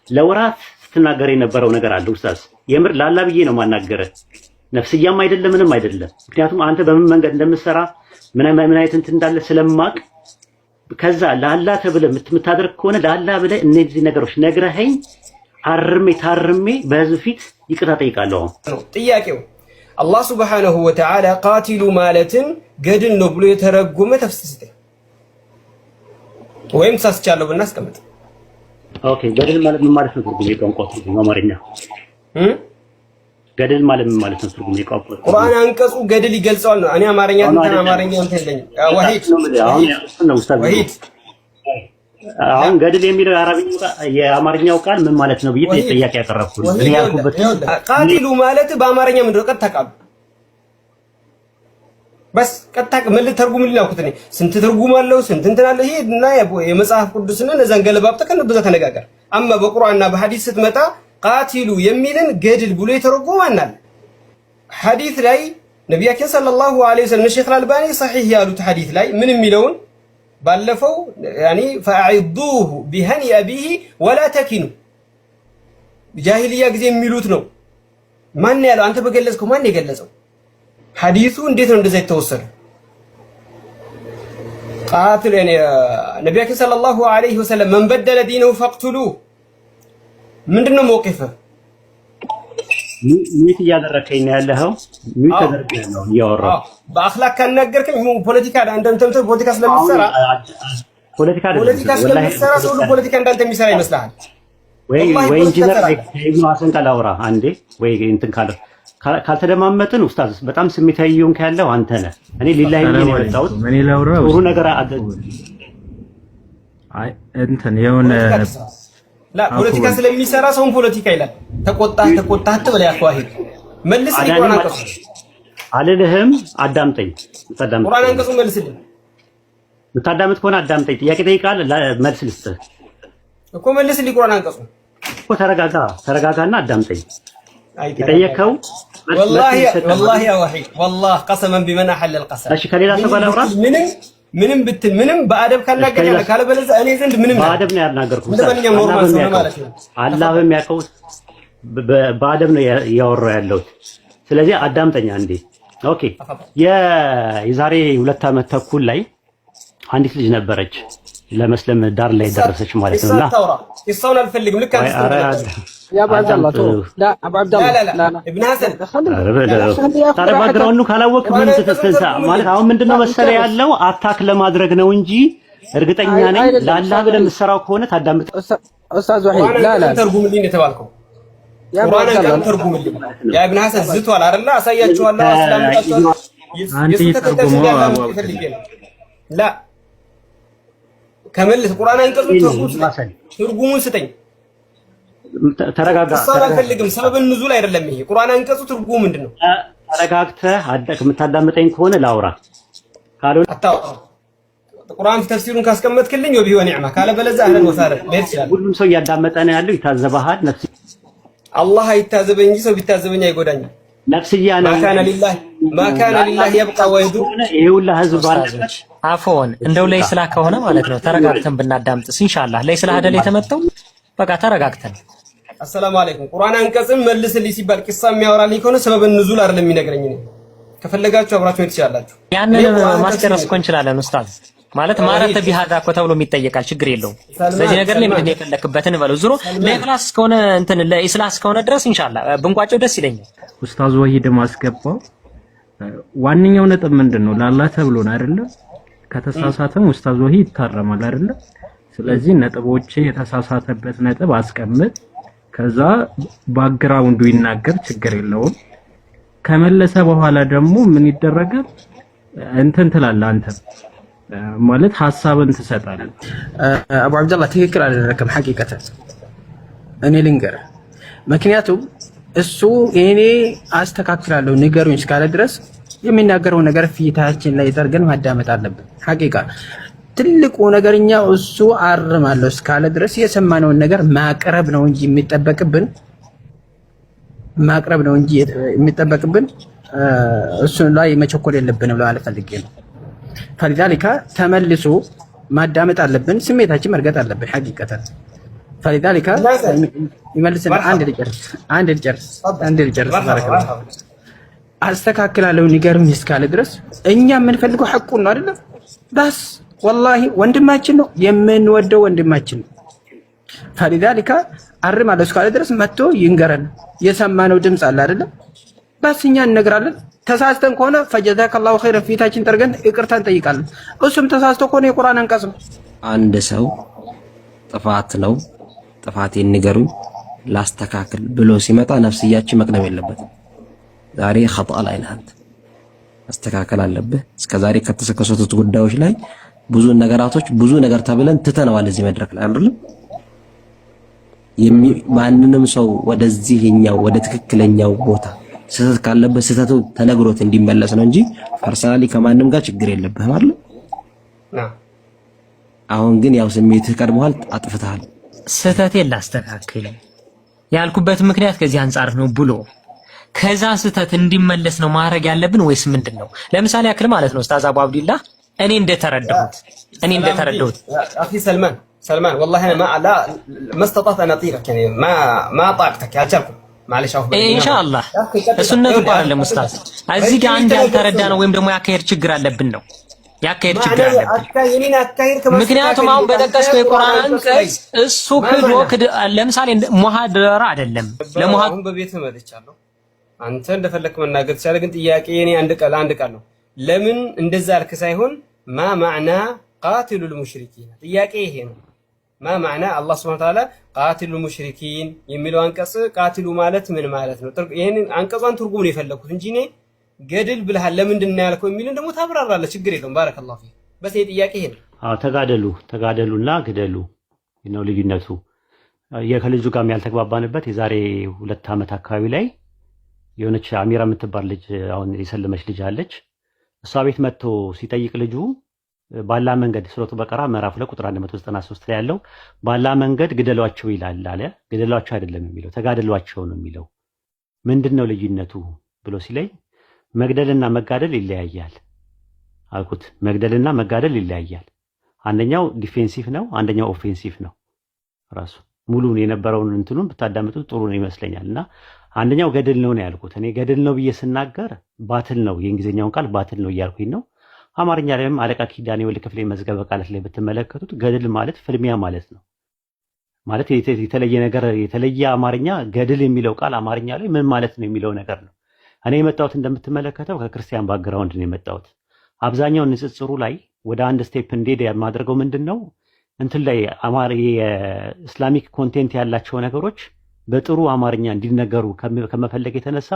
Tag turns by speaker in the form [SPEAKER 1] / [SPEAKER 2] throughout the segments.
[SPEAKER 1] ለወራት ስትናገር የነበረው ነገር አለ ኡስታዝ። የምር ላላ ብዬ ነው ማናገረ፣ ነፍስያም አይደለም ምንም አይደለም። ምክንያቱም አንተ በምን መንገድ እንደምትሰራ፣ ምን ምን አይነት እንትን እንዳለ ስለማቅ፣ ከዛ ላላ ተብለህ የምታደርግ ከሆነ ላላ ብለህ እነዚህ ነገሮች ነግረኸኝ አርሜ ታርሜ በህዝብ ፊት ይቅርታ ጠይቃለሁ።
[SPEAKER 2] ነው ጥያቄው። አላህ ሱብሓነሁ ወተዓላ قاتلوا ማለትን ገድል ነው ብሎ የተረጎመ ተፍሲር ስጠኝ፣ ወይም ተሳስቻለሁ ብናስቀምጥ።
[SPEAKER 1] Okay፣ ገድል ማለት ምን ማለት ነው? ትርጉም የቋንቋ ትርጉም አማርኛ ገድል ማለት ምን ማለት ነው? ትርጉም የቋንቋ
[SPEAKER 2] ቁርአን አንቀጹ ገድል ይገልጸዋል ነው። እኔ አማርኛ እንትን አማርኛ እንትን የለኝም። ወሂድ።
[SPEAKER 1] ነው ኡስታዝ።
[SPEAKER 2] ወሂድ።
[SPEAKER 1] አሁን ገድል የሚለው የአማርኛው ቃል ምን ማለት ነው ብዬ ጥያቄ ያቀረብኩት እኔ ያልኩበት
[SPEAKER 2] قاتلوا ማለት በአማርኛ ምንድን ነው? ቀጥታ ቃሉ በስ ቀጥታ ምን ልተርጉምልኝ አልኩት። እኔ ስንት ትርጉም አለው፣ ስንት እንትን አለው። ይሄ እና የመጽሐፍ ቅዱስን እነዛን ገለባብጠህ ከእነ በዛ ተነጋገር። አማ በቁርአንና በሐዲስ ስትመጣ قاتلوا የሚልን ገድል ብሎ የተረጎመ ማን አለ? ሐዲስ ላይ ነቢያችን ሰለላሁ ዐለይሂ ወሰለም ሼኽ አልባኒ ሰሒህ ያሉት ሐዲስ ላይ ምን የሚለውን ባለፈው ያኒ فأعضوه بهن أبيه ولا تكنوا ጃሂልያ ጊዜ የሚሉት ነው። ማን ያለው? አንተ በገለጽከው ማን የገለጸው? ሐዲሱ እንዴት ነው እንደዛ የተወሰደው? قاتل ያኒ ነቢያችን ሰለላሁ ዐለይሂ ወሰለም من بدل دينه فاقتلوه ምንድነው መውቂፍህ?
[SPEAKER 1] Mute እያደረከኝ ነው ያለኸው። Mute ተደርገህ ነው እያወራሁ።
[SPEAKER 2] በአኽላቅ ካናገርከኝ ፖለቲካ እንደምተምተ ፖለቲካ ስለምትሰራ
[SPEAKER 1] ፖለቲካ
[SPEAKER 2] ፖለቲካ ስለምትሰራ ሰው ሁሉ ፖለቲካ እንዳንተ የሚሰራ ይመስልሃል?
[SPEAKER 1] ወይ ወይ ኢንጂነር ኢብኑ ሐሰን ጋር ላውራ አንዴ፣ ወይ እንትን ካለ ካልተደማመጥን ኡስታዝ በጣም ስሜታዊ እየሆንክ ያለው አንተ ነህ። እኔ ሊላሂ ብዬ ነው የመጣሁት።
[SPEAKER 3] እኔ ላውራ።
[SPEAKER 1] ጥሩ ነገር
[SPEAKER 3] አይ እንትን የሆነ
[SPEAKER 2] ላ ፖለቲካ ስለሚሰራ ሰውን ፖለቲካ ይላል። ተቆጣህ ተቆጣህ አትበል። ያ ዋሂድ መልስልኝ። ቁርአን አንቀጹ
[SPEAKER 1] አልልህም። አዳምጠኝ።
[SPEAKER 2] ቁርአን አንቀጹ መልስልኝ።
[SPEAKER 1] የምታዳምጥ ከሆነ አዳምጠኝ። ጥያቄ ጠይቃል፣ መልስ ልስጥህ
[SPEAKER 2] እኮ መልስልኝ። ቁርአን አንቀጹ
[SPEAKER 1] እኮ ተረጋጋ፣ ተረጋጋና አዳምጠኝ። የጠየከው
[SPEAKER 2] ወላሂ ወላሂ ያ ወሒድ ወላሂ قسما بمن أحل القسم።
[SPEAKER 1] እሺ፣ ከሌላ ሰው ጋር ላውራ።
[SPEAKER 2] ምንም ምንም ብትል ምንም በአደብ ካናገር፣ ካለበለዚያ እኔ ዘንድ ምንም
[SPEAKER 1] በአደብ ነው ያናገርኩት።
[SPEAKER 2] እንደማንኛውም normal ሰው ማለት ነው።
[SPEAKER 1] አላህ በሚያውቀው በአደብ ነው እያወራሁ ያለሁት። ስለዚህ አዳምጠኛ እንዴ። Okay፣ የዛሬ 2 ዓመት ተኩል ላይ አንዲት ልጅ ነበረች፣ ለመስለም ዳር ላይ ደረሰች ማለት ነው። እና
[SPEAKER 2] ቂሳውን አልፈልግም። ልክ
[SPEAKER 4] يا ابو عبد الله لا ابو عبد الله
[SPEAKER 2] لا لا ابن ሐሰን።
[SPEAKER 1] ታዲያ background ኡ ካላወቅ ምን ትተንሳ ማለት አሁን ምንድነው መሰለህ ያለው attack ለማድረግ ነው እንጂ እርግጠኛ ነኝ ላላህ ብለህ የምትሰራው ከሆነ ታዳምጥ።
[SPEAKER 4] ኡስታዝ ወሒድ لا لا
[SPEAKER 2] ተርጉምልኝ የተባልከው ቁርአን አንቀጽ ተርጉምልኝ። ያ ኢብን ሐሰን ዝቷል አይደለ? አሳያችኋለሁ፣ አስላምጣችኋለሁ።
[SPEAKER 3] አንተ
[SPEAKER 2] የሱ ተከታይ
[SPEAKER 3] ተርጉሞ
[SPEAKER 2] እንዲያዳምጥ ፈልጌ ነው። ላ ከመልስ ቁርአን አንቀጹን ትርጉም ስጠኝ፣ ትርጉሙን ስጠኝ።
[SPEAKER 1] ተረጋጋ።
[SPEAKER 2] እሷን አልፈልግም። سبب نزول አይደለም ይሄ። ቁርአን አንቀጹ ትርጉሙ ምንድን ነው?
[SPEAKER 1] ተረጋግተህ የምታዳምጠኝ ከሆነ ላውራ፣ ካልሆነ
[SPEAKER 2] አታውራ። ቁርአን ተፍሲሩን ካስቀመጥክልኝ وبها ونعمت፣ ካለበለዚያ أهلا وسهلا መሄድ ትችላለህ።
[SPEAKER 1] ሁሉም ሰው እያዳመጠ ነው ያለው፣ ይታዘበሃል። ነፍስ
[SPEAKER 2] አላህ አይታዘበኝ እንጂ ሰው ቢታዘበኝ አይጎዳኝም።
[SPEAKER 1] ነፍስያ ነው።
[SPEAKER 2] ما كان لله ما كان لله يبقى ويدوم።
[SPEAKER 1] ይሄ ሁላ ህዝብ ባለበት
[SPEAKER 5] አፎን እንደው ለይስላህ ከሆነ ማለት ነው ተረጋግተን ብናዳምጥስ ኢንሻአላህ። ለይስላህ አይደል የተመጣው? በቃ ተረጋግተን
[SPEAKER 2] አሰላሙ አለይኩም። ቁርአን አንቀጽም መልስልኝ ሲባል ቂሳ የሚያወራልኝ ከሆነ سبب نزول አይደለም የሚነግረኝ። እኔ ከፈለጋችሁ አብራችሁ መሄድ ትችላላችሁ።
[SPEAKER 5] ያንን ማስጨረስ እኮ እንችላለን ኡስታዝ። ማለት ማረተ ቢሃዛ እኮ ተብሎ የሚጠየቃል፣ ችግር የለውም። በዚህ ነገር ላይ ምንድን ነው የፈለክበትን በለው። ዞሮ ለኢኽላስ ከሆነ እንትን ለኢስላስ ከሆነ ድረስ ኢንሻአላህ ብንቋጨው ደስ ይለኛል።
[SPEAKER 3] ኡስታዝ ወሂድ ማስገባው ዋነኛው ነጥብ ምንድን ነው? ላላህ ተብሎ ነው አይደለ? ከተሳሳተም ኡስታዝ ወሂድ ይታረማል አይደለ? ስለዚህ ነጥቦቼ የተሳሳተበት ነጥብ አስቀምጥ፣ ከዛ background ኡ ይናገር፣ ችግር የለውም። ከመለሰ በኋላ ደግሞ ምን ይደረጋል? እንትን ትላለህ አንተ ማለት ሀሳብን ትሰጣለህ።
[SPEAKER 4] አቡ አብደላህ ትክክል አላደረክም። ሐቂቀተን እኔ ልንገርህ፣ ምክንያቱም እሱ እኔ አስተካክላለሁ ንገሩኝ እስካለ ድረስ የሚናገረው ነገር ፊታችን ላይ ጠርገን ማዳመጥ አለብን። ሐቂቃ ትልቁ ነገርኛ እሱ አርማለሁ እስካለ ድረስ የሰማነውን ነገር ማቅረብ ነው እንጂ የሚጠበቅብን ማቅረብ ነው እንጂ የሚጠበቅብን እሱ ላይ መቸኮል የለብንም ለማለት ፈልጌ ነው። فلذلك ተመልሶ ማዳመጥ አለብን። ስሜታችን መርገጥ አለብን። ሐቂቀተን فلذلك ይመልስና አንድ ልጨርስ፣ አንድ ልጨርስ፣ አንድ ልጨርስ። بارك الله አስተካክላለሁ ንገሩኝ እስካለ ድረስ እኛ የምንፈልገው ሐቁን ነው አይደለም? بس والله ወንድማችን ነው የምንወደው ወንድማችን ነው። فلذلك አርማለሁ እስካለ ድረስ መጥቶ ይንገረን። የሰማነው ድምፅ አለ አይደለም? بس እኛ እንነግራለን። ተሳስተን ከሆነ فجزاك الله خيرا ፊታችን ጠርገን ይቅርታ እንጠይቃለን። እሱም ተሳስቶ ከሆነ የቁርአን አንቀጽ ነው።
[SPEAKER 6] አንድ ሰው ጥፋት ነው ጥፋቴን ንገሩኝ ላስተካክል ብሎ ሲመጣ ነፍስያችን መቅደም የለበትም። ዛሬ خطأ ላይ ነህ አንተ፣ ማስተካከል አለብህ። እስከ ዛሬ ከተከሰቱት ጉዳዮች ላይ ብዙ ነገራቶች ብዙ ነገር ተብለን ትተነዋል እዚህ መድረክ ላይ አይደለም። ማንንም ሰው ወደዚህኛው ወደ ትክክለኛው ቦታ ስህተት ካለበት ስህተቱ ተነግሮት እንዲመለስ ነው እንጂ personally ከማንም ጋር ችግር የለብህም አይደል? አሁን ግን ያው ስሜትህ ቀድሞሃል፣ አጥፍተሃል።
[SPEAKER 5] ስህተቴን ላስተካክል ያልኩበት ምክንያት ከዚህ አንጻር ነው ብሎ ከዛ ስህተት እንዲመለስ ነው ማድረግ ያለብን ወይስ ምንድን ነው? ለምሳሌ ያክል ማለት ነው ኡስታዝ አቡ አብዲላህ እኔ እንደተረዳሁት
[SPEAKER 2] أخي سلمان، سلمان، والله انا ما لا ما استطعت ان اطيقك، يعني ما طاقتك አልቻልኩም። معلش አሁን
[SPEAKER 5] ኢንሻአላህ እሱነቱ እኮ አይደለም ኡስታዝ፣ እዚህ ጋር አንድ ያልተረዳ ነው ወይም ደግሞ ያካሄድ ችግር አለብን ነው ያካሄድ ችግር አለብን። ምክንያቱም አሁን በጠቀስከው የቁርአን አንቀጽ እሱ ክዶ ለምሳሌ ሙሃደራ አይደለም ለሙሃ
[SPEAKER 2] አሁን በቤት መጥቻለሁ። አንተ እንደፈለክ መናገር ትችላለህ፣ ግን ጥያቄ የኔ አንድ ቃል ነው። ለምን እንደዛ አልክ ሳይሆን ما معنى قاتلوا المشركين ጥያቄ ይሄ ነው። ما معنى አላህ سبحانه وتعالى قاتلوا المشركين የሚለው አንቀጽ قاتلوا ማለት ምን ማለት ነው? ይሄንን አንቀጿን ትርጉም ነው የፈለኩት እንጂ እኔ ገድል ብለሃል ለምንድን ነው ያልከው የሚልን ደግሞ ታብራራለህ። ችግር የለውም። بارك الله فيك። بس ይሄ ጥያቄ ይሄ ነው።
[SPEAKER 1] አዎ ተጋደሉ፣ ተጋደሉና ግደሉ ነው ልዩነቱ። ከልጁ ጋርም ያልተግባባንበት የዛሬ 2 ዓመት አካባቢ ላይ የሆነች አሚራ የምትባል ልጅ አሁን የሰለመች ልጅ አለች። እሷ ቤት መጥቶ ሲጠይቅ ልጁ ባላ መንገድ ሱረቱ በቀራ ምዕራፍ 2 ቁጥር 193 ላይ ያለው ባላ መንገድ ግደሏቸው ይላል አለ። ግደሏቸው አይደለም የሚለው ተጋደሏቸው ነው የሚለው። ምንድን ነው ልዩነቱ ብሎ ሲለኝ መግደልና መጋደል ይለያያል አልኩት። መግደልና መጋደል ይለያያል። አንደኛው defensive ነው፣ አንደኛው offensive ነው። ራሱ ሙሉን የነበረውን እንትኑን ብታዳምጡት ጥሩ ነው ይመስለኛል። እና አንደኛው ገድል ነው ነው ያልኩት። እኔ ገድል ነው ብዬ ስናገር battle ነው፣ የእንግሊዝኛውን ቃል battle ነው እያልኩኝ ነው። አማርኛ ላይም አለቃ ኪዳኔ ወልድ ክፍሌ መዝገበ ቃላት ላይ ብትመለከቱት ገድል ማለት ፍልሚያ ማለት ነው። ማለት የተለየ ነገር የተለየ አማርኛ ገድል የሚለው ቃል አማርኛ ላይ ምን ማለት ነው የሚለው ነገር ነው። እኔ የመጣሁት እንደምትመለከተው ከክርስቲያን background ነው የመጣሁት። አብዛኛው ንጽጽሩ ላይ ወደ አንድ step እንዲሄድ የማደርገው ምንድን ነው እንትን ላይ የ Islamic content ያላቸው ነገሮች በጥሩ አማርኛ እንዲነገሩ ከመፈለግ የተነሳ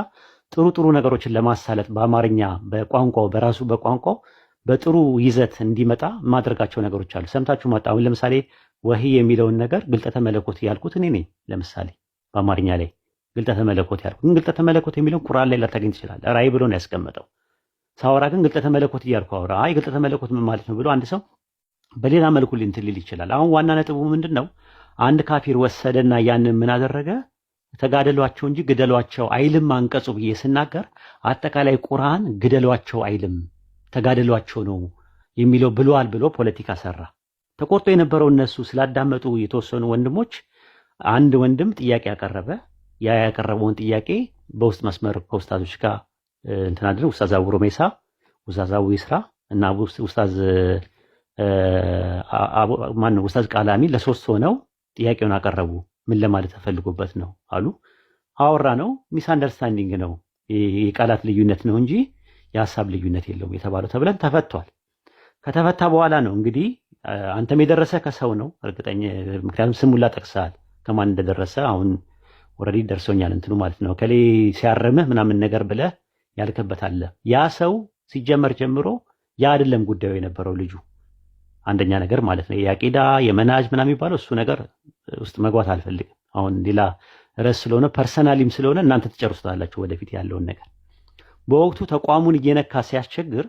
[SPEAKER 1] ጥሩ ጥሩ ነገሮችን ለማሳለጥ በአማርኛ በቋንቋው በራሱ በቋንቋው በጥሩ ይዘት እንዲመጣ ማድረጋቸው ነገሮች አሉ። ሰምታችሁ ማጣ አሁን ለምሳሌ ወህይ የሚለውን ነገር ግልጠተ መለኮት ያልኩት እኔ ነኝ። ለምሳሌ በአማርኛ ላይ ግልጠተ መለኮት ያልኩት ግን ግልጠተ መለኮት የሚለውን ቁርአን ላይ ላታገኝ ትችላለህ። ራእይ ብሎ ነው ያስቀመጠው። ሳወራ ግን ግልጠተ መለኮት እያልኩ አወራ። አይ ግልጠተ መለኮት ምን ማለት ነው ብሎ አንድ ሰው በሌላ መልኩ እንትን ሊል ይችላል። አሁን ዋና ነጥቡ ምንድን ነው? አንድ ካፊር ወሰደና ያንን ምን አደረገ? ተጋደሏቸው እንጂ ግደሏቸው አይልም አንቀጹ ብዬ ስናገር አጠቃላይ ቁርአን ግደሏቸው አይልም ተጋደሏቸው ነው የሚለው ብሏል ብሎ ፖለቲካ ሰራ። ተቆርጦ የነበረው እነሱ ስላዳመጡ የተወሰኑ ወንድሞች አንድ ወንድም ጥያቄ ያቀረበ ያ ያቀረበውን ጥያቄ በውስጥ መስመር ከኡስታዞች ጋር እንትን አድርገው ኡስታዝ አቡ ሮሜሳ፣ ኡስታዝ አቡ ይስራ እና ኡስታዝ ማነው ኡስታዝ ቃላሚ ለሶስት ሆነው ጥያቄውን አቀረቡ። ምን ለማለት ተፈልጎበት ነው አሉ። አወራ ነው misunderstanding ነው የቃላት ልዩነት ነው እንጂ የሀሳብ ልዩነት የለውም የተባለው ተብለን ተፈቷል። ከተፈታ በኋላ ነው እንግዲህ አንተም የደረሰ ከሰው ነው እርግጠኛ፣ ምክንያቱም ስሙላ ጠቅሰሃል ከማን እንደደረሰ አሁን already ደርሶኛል እንትኑ ማለት ነው። ከሌ ሲያርምህ ምናምን ነገር ብለህ ያልክበት አለ። ያ ሰው ሲጀመር ጀምሮ ያ አይደለም ጉዳዩ የነበረው ልጁ አንደኛ ነገር ማለት ነው። የአቂዳ የመናጅ ምናምን የሚባለው እሱ ነገር ውስጥ መግባት አልፈልግም። አሁን ሌላ ርዕስ ስለሆነ personally ም ስለሆነ እናንተ ትጨርሱታላችሁ ወደፊት ያለውን ነገር። በወቅቱ ተቋሙን እየነካ ሲያስቸግር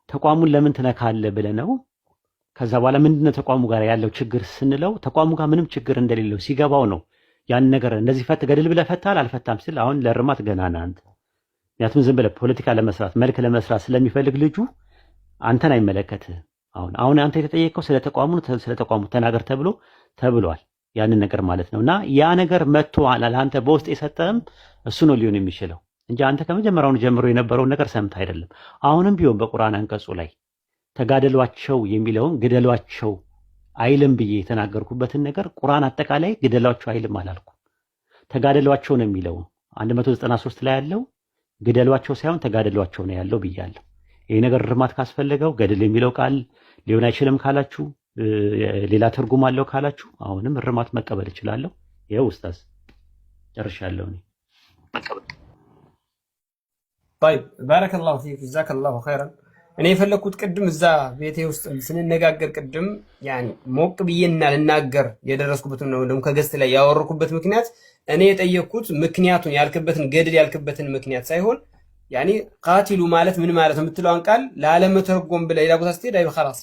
[SPEAKER 1] ተቋሙን ለምን ትነካለህ ብለህ ነው። ከዛ በኋላ ምንድነው ተቋሙ ጋር ያለው ችግር ስንለው ተቋሙ ጋር ምንም ችግር እንደሌለው ሲገባው ነው ያን ነገር እንደዚህ ፈት ገድል ብለህ ፈታል አልፈታም ሲል አሁን ለእርማት ገና ነህ አንተ። ምክንያቱም ዝም ብለህ ፖለቲካ ለመስራት መልክ ለመስራት ስለሚፈልግ ልጁ አንተን አይመለከትህም። አሁን አሁን አንተ የተጠየቀው ስለ ተቋሙ ስለ ተቋሙ ተናገር ተብሎ ተብሏል። ያንን ነገር ማለት ነው። እና ያ ነገር መጥቶ ለአንተ በውስጥ የሰጠህም እሱ ነው ሊሆን የሚችለው እንጂ አንተ ከመጀመሪያውኑ ጀምሮ የነበረውን ነገር ሰምተህ አይደለም። አሁንም ቢሆን በቁርአን አንቀጹ ላይ ተጋደሏቸው የሚለውን ግደሏቸው አይልም ብዬ የተናገርኩበትን ነገር ቁርአን አጠቃላይ ግደሏቸው አይልም አላልኩም። ተጋደሏቸው ነው የሚለው። 193 ላይ ያለው ግደሏቸው ሳይሆን ተጋደሏቸው ነው ያለው ብያለሁ። ይሄ ነገር እርማት ካስፈለገው ገድል የሚለው ቃል ሊሆን አይችልም ካላችሁ፣ ሌላ ትርጉም አለው ካላችሁ አሁንም እርማት መቀበል እችላለሁ። ይኸው ኡስታዝ ጨርሻለሁ እኔ።
[SPEAKER 2] طيب بارك الله فيك جزاك الله خيرا። እኔ የፈለግኩት ቅድም እዛ ቤቴ ውስጥ ስንነጋገር ቅድም يعني ሞቅ ብዬና ልናገር የደረስኩበት ነው ደግሞ ከ guest ላይ ያወረኩበት ምክንያት እኔ የጠየቅኩት ምክንያቱን ያልክበትን ገድል ያልክበትን ምክንያት ሳይሆን يعني قاتلوا ማለት ምን ማለት ነው የምትለዋን ቃል ላለመተርጎም ብለህ ሌላ ቦታ ስትሄድ አይ خلاص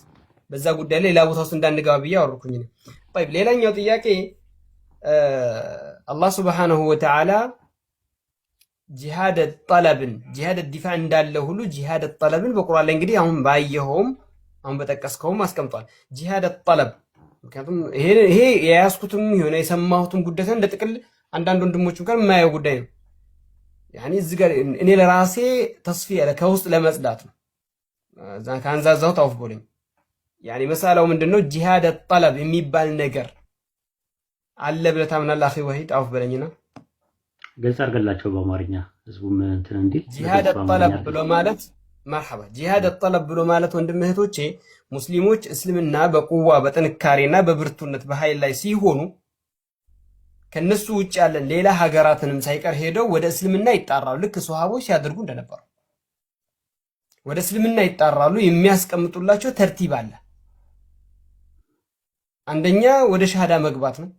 [SPEAKER 2] በዛ ጉዳይ ላይ ሌላ ቦታ ውስጥ እንዳንገባ ብዬ አወረኩኝ። طيب ሌላኛው ጥያቄ አላህ سبحانه وتعالى جهاد طلب ን جهاد دفاع እንዳለ ሁሉ جهاد طلب ን በቁርአን ላይ እንግዲህ አሁን ባየኸውም አሁን በጠቀስከውም አስቀምጧል። جهاد طلب ምክንያቱም ይሄ የያዝኩትም የሆነ የሰማሁትም ጉዳይ እንደ ጥቅል አንዳንድ ወንድሞችም ጋር የማየው ጉዳይ ነው። يعني እዚህ ጋር እኔ ለራሴ تصفية ከውስጥ ለመጽዳት ነው። ከአንዛዛሁት አውፍ በሉኝ። يعني መሳላው ምንድነው? جهاد طلب የሚባል ነገር አለ ብለህ ታምናለህ? أخي ወሂድ አውፍ በለኝና
[SPEAKER 1] ግልጽ አድርገላቸው በአማርኛ ህዝቡም እንትን እንዲል።
[SPEAKER 2] جهاد طلب ብሎ ማለት مرحبا جهاد طلب ብሎ ማለት ወንድም እህቶቼ ሙስሊሞች እስልምና በ قوة በጥንካሬና በብርቱነት በኃይል ላይ ሲሆኑ ከነሱ ውጭ ያለን ሌላ ሀገራትንም ሳይቀር ሄደው ወደ እስልምና ይጣራሉ። ልክ ሶሃቦች ሲያደርጉ እንደነበሩ ወደ እስልምና ይጣራሉ። የሚያስቀምጡላቸው ترتيب አለ። አንደኛ ወደ ሻሃዳ መግባት ነው።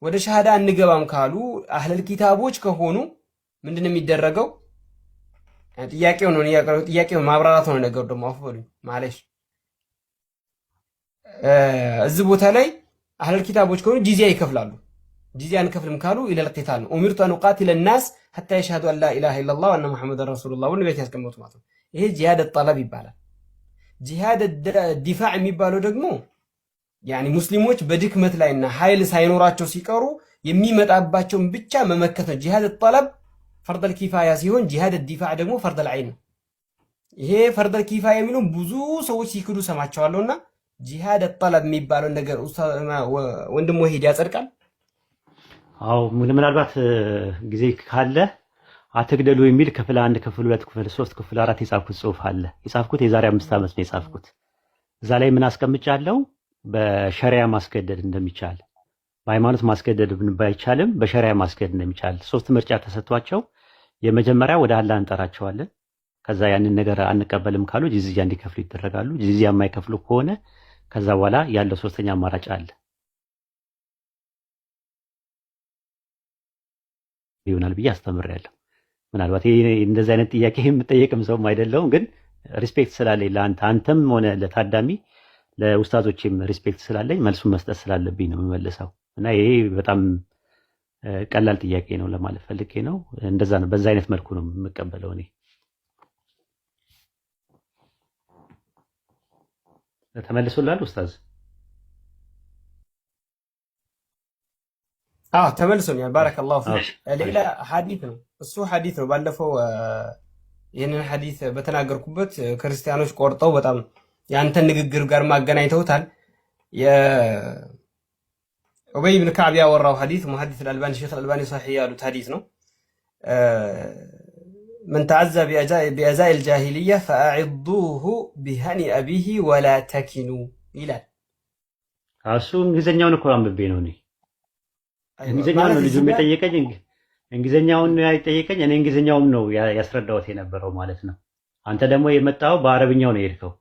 [SPEAKER 2] ወደ ሻሃዳ አንገባም ካሉ አህለል ኪታቦች ከሆኑ ምንድን ነው የሚደረገው? ጥያቄው ነው ጥያቄው ማብራራት ነው ነገሩ። ደግሞ አፉ በሉኝ معليش። እዚህ ቦታ ላይ አህለል ኪታቦች ከሆኑ ጂዚያ ይከፍላሉ። ጂዚያ አንከፍልም ካሉ إلى القتال ነው። أمرت أن أقاتل الناس حتى يشهدوا أن لا إله إلا الله وأن محمدا رسول الله ብሎ ቤት ያስቀመጡ ማለት ነው። ይሄ جهاد طلب ይባላል። جهاد دفاع የሚባለው ደግሞ يعني ሙስሊሞች በድክመት ላይና ኃይል ሳይኖራቸው ሲቀሩ የሚመጣባቸውን ብቻ መመከት ነው። جهاد طلب فرض الكفاية ሲሆን جهاد دفاع ደግሞ فرض العين ነው። ይሄ فرض الكفاية የሚሉ ብዙ ሰዎች ሲክዱ ሰማቸዋለሁና جهاد طلب የሚባለውን ነገር ወንድም ወሂድ ያጸድቃል?
[SPEAKER 1] አዎ፣ ምናልባት ጊዜ ካለ አትግደሉ የሚል ክፍል 1፣ ክፍል 2፣ ክፍል 3፣ ክፍል 4 የጻፍኩት ጽሁፍ አለ። የጻፍኩት የዛሬ 5 ዓመት ነው የጻፍኩት። እዛ ላይ ምን አስቀምጫለሁ? በሸሪያ ማስገደድ እንደሚቻል፣ በሃይማኖት ማስገደድ ባይቻልም በሸሪያ ማስገደድ እንደሚቻል ሶስት ምርጫ ተሰጥቷቸው የመጀመሪያ ወደ አላህ እንጠራቸዋለን። ከዛ ያንን ነገር አንቀበልም ካሉ ጂዝያ እንዲከፍሉ ይደረጋሉ። ጂዝያ የማይከፍሉ ከሆነ ከዛ በኋላ ያለው ሶስተኛ አማራጭ አለ ይሆናል ብዬ አስተምሬያለሁ። ምናልባት ይሄ እንደዚህ አይነት ጥያቄ የምጠየቅም ሰውም አይደለሁም፣ ግን respect ስላለኝ ለአንተ አንተም ሆነ ለታዳሚ ለኡስታዞቼም respect ስላለኝ መልሱን መስጠት ስላለብኝ ነው የምመልሰው። እና ይሄ በጣም ቀላል ጥያቄ ነው ለማለት ፈልጌ ነው። እንደዛ ነው፣ በዛ አይነት መልኩ ነው የምቀበለው እኔ። ተመልሶልሃል ኡስታዝ?
[SPEAKER 2] አዎ ተመልሶኛል። بارك الله فيك። ሌላ ሐዲስ ነው እሱ ሐዲስ ነው። ባለፈው ይህንን ሐዲስ በተናገርኩበት ክርስቲያኖች ቆርጠው በጣም የአንተን ንግግር ጋር ማገናኝተውታል። የኡበይ ብን ከዕብ ያወራው ሐዲስ ሙሐዲስ አልአልባኒ ሼክ አልአልባኒ صحيح ያሉት ሐዲስ ነው። من تعزى بعزاء الجاهلية فأعضوه بهنئ به ولا تكنوا ይላል።
[SPEAKER 1] እሱ እንግሊዝኛውን እኮ አንብቤ ነው እኔ። እንግሊዝኛውን ነው ልጁም የጠየቀኝ፣ እንግሊዝኛውን ነው የጠየቀኝ። እኔ እንግሊዝኛውም ነው ያስረዳሁት የነበረው ማለት ነው። አንተ ደግሞ የመጣው በአረብኛው ነው የሄድከው።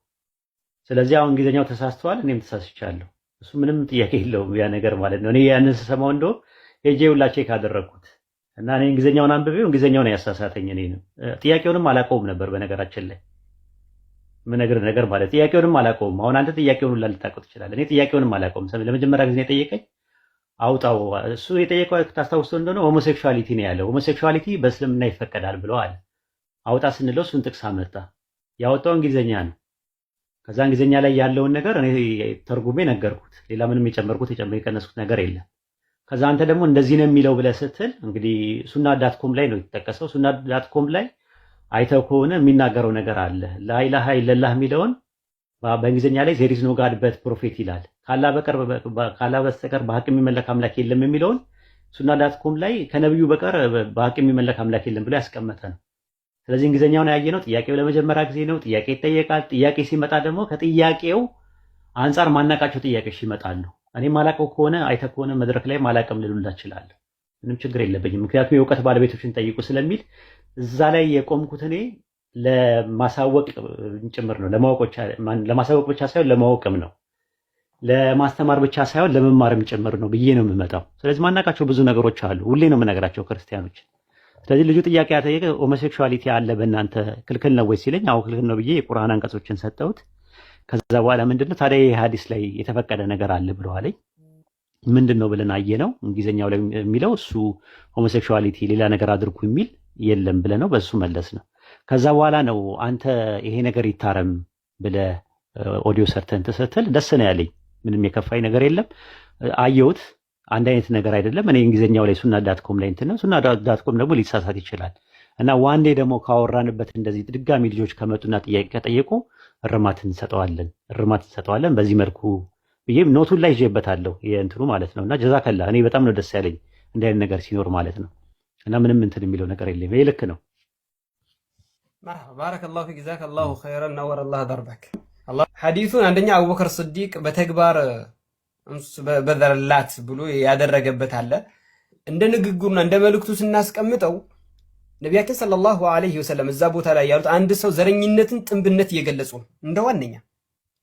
[SPEAKER 1] ስለዚህ አሁን እንግሊዝኛው ተሳስተዋል፣ እኔም ተሳስቻለሁ። እሱ ምንም ጥያቄ የለውም ያ ነገር ማለት ነው። እኔ ያንን ስሰማው እንደው ሄጄ ሁላ check አደረግኩት እና እኔ እንግሊዝኛውን አንብቤው እንግሊዝኛውን ያሳሳተኝ እኔ ነው። ጥያቄውንም አላውቀውም ነበር በነገራችን ላይ ምነግርህ ነገር ማለት ጥያቄውንም አላውቀውም። አሁን አንተ ጥያቄውን ሁላ ልታውቀው ትችላለህ። እኔ ጥያቄውንም አላውቀውም። ለመጀመሪያ ጊዜ የጠየቀኝ አውጣው። እሱ የጠየቀው ታስታውሰው እንደሆነ homosexuality ነው ያለው። Homosexuality በእስልምና ይፈቀዳል ብሎ አለ። አውጣ ስንለው እሱን ጥቅስ አመጣ። ያወጣው እንግሊዝኛ ነው። ከዛ እንግሊዝኛ ላይ ያለውን ነገር እኔ ተርጉሜ ነገርኩት። ሌላ ምንም የጨመርኩት የቀነስኩት ነገር የለም። ከዛ አንተ ደግሞ እንደዚህ ነው የሚለው ብለህ ስትል እንግዲህ ሱና.com ላይ ነው የተጠቀሰው። ሱና.com ላይ አይተው ከሆነ የሚናገረው ነገር አለ። ላኢላሃ ኢለላህ የሚለውን በእንግሊዝኛ ላይ "There is no God but prophet" ይላል። ካላህ በስተቀር በሀቅ የሚመለክ አምላክ የለም የሚለውን ሱና.com ላይ ከነብዩ በቀር በሀቅ የሚመለክ አምላክ የለም ብሎ ያስቀመጠ ነው። ስለዚህ እንግሊዝኛውን ያየነው ጥያቄው ለመጀመሪያ ጊዜ ነው። ጥያቄ ይጠየቃል። ጥያቄ ሲመጣ ደግሞ ከጥያቄው አንጻር ማናቃቸው ጥያቄዎች ይመጣሉ። እኔ ማላቀው ከሆነ፣ አይተህ ከሆነ መድረክ ላይ ማላቀም ልሉላ እችላለሁ። ምንም ችግር የለብኝም። ምክንያቱም የእውቀት ባለቤቶችን ጠይቁ ስለሚል እዛ ላይ የቆምኩት እኔ ለማሳወቅ ጭምር ነው። ለማሳወቅ ብቻ ሳይሆን ለማወቅም ነው። ለማስተማር ብቻ ሳይሆን ለመማርም ጭምር ነው ብዬ ነው የምመጣው። ስለዚህ ማናቃቸው ብዙ ነገሮች አሉ። ሁሌ ነው የምነግራቸው ክርስቲያኖች። ስለዚህ ልጁ ጥያቄ ያጠየቀ homosexuality አለ በእናንተ ክልክል ነው ወይ ሲለኝ፣ አዎ ክልክል ነው ብዬ የቁርአን አንቀጾችን ሰጠሁት። ከዛ በኋላ ምንድነው ታዲያ ይህ ሀዲስ ላይ የተፈቀደ ነገር አለ ብሎ አለኝ። ምንድን ነው ብለን አየነው። እንግሊዝኛው ላይ የሚለው እሱ homosexuality ሌላ ነገር አድርጉ የሚል የለም ብለህ ነው በሱ መለስ ነው። ከዛ በኋላ ነው አንተ ይሄ ነገር ይታረም ብለህ ኦዲዮ ሰርተን ስትል ደስ ነው ያለኝ። ምንም የከፋኝ ነገር የለም። አየሁት። አንድ አይነት ነገር አይደለም። እኔ እንግሊዝኛው ላይ ሱና.com ላይ እንትን ነው። ሱና.com ደግሞ ሊሳሳት ይችላል እና one day ደግሞ ካወራንበት እንደዚህ ድጋሚ ልጆች ከመጡና ጥያቄ ከጠየቁ እርማት እንሰጠዋለን፣ እርማት እንሰጠዋለን። በዚህ መልኩ ብዬ note ኡን ላይ ይዤበታለሁ የእንትኑ ማለት ነው። እና ጀዛከላ፣ እኔ በጣም ነው ደስ ያለኝ እንዲህ አይነት ነገር ሲኖር ማለት ነው። እና ምንም እንትን የሚለው ነገር የለም። ይሄ ልክ ነው።
[SPEAKER 2] መርሐባ፣ ባረከላሁ ፊክ፣ ጀዛከላሁ ኸይረን፣ ነወረላህ ደርበክ። ሐዲሱን አንደኛ አቡበከር ስዲቅ በተግባር በዘረላት ብሎ ያደረገበት አለ። እንደ ንግግሩና እንደ መልእክቱ ስናስቀምጠው ነቢያችን ሰለላሁ ዐለይሂ ወሰለም እዛ ቦታ ላይ ያሉት አንድ ሰው ዘረኝነትን፣ ጥንብነት እየገለጹ ነው። እንደ ዋነኛ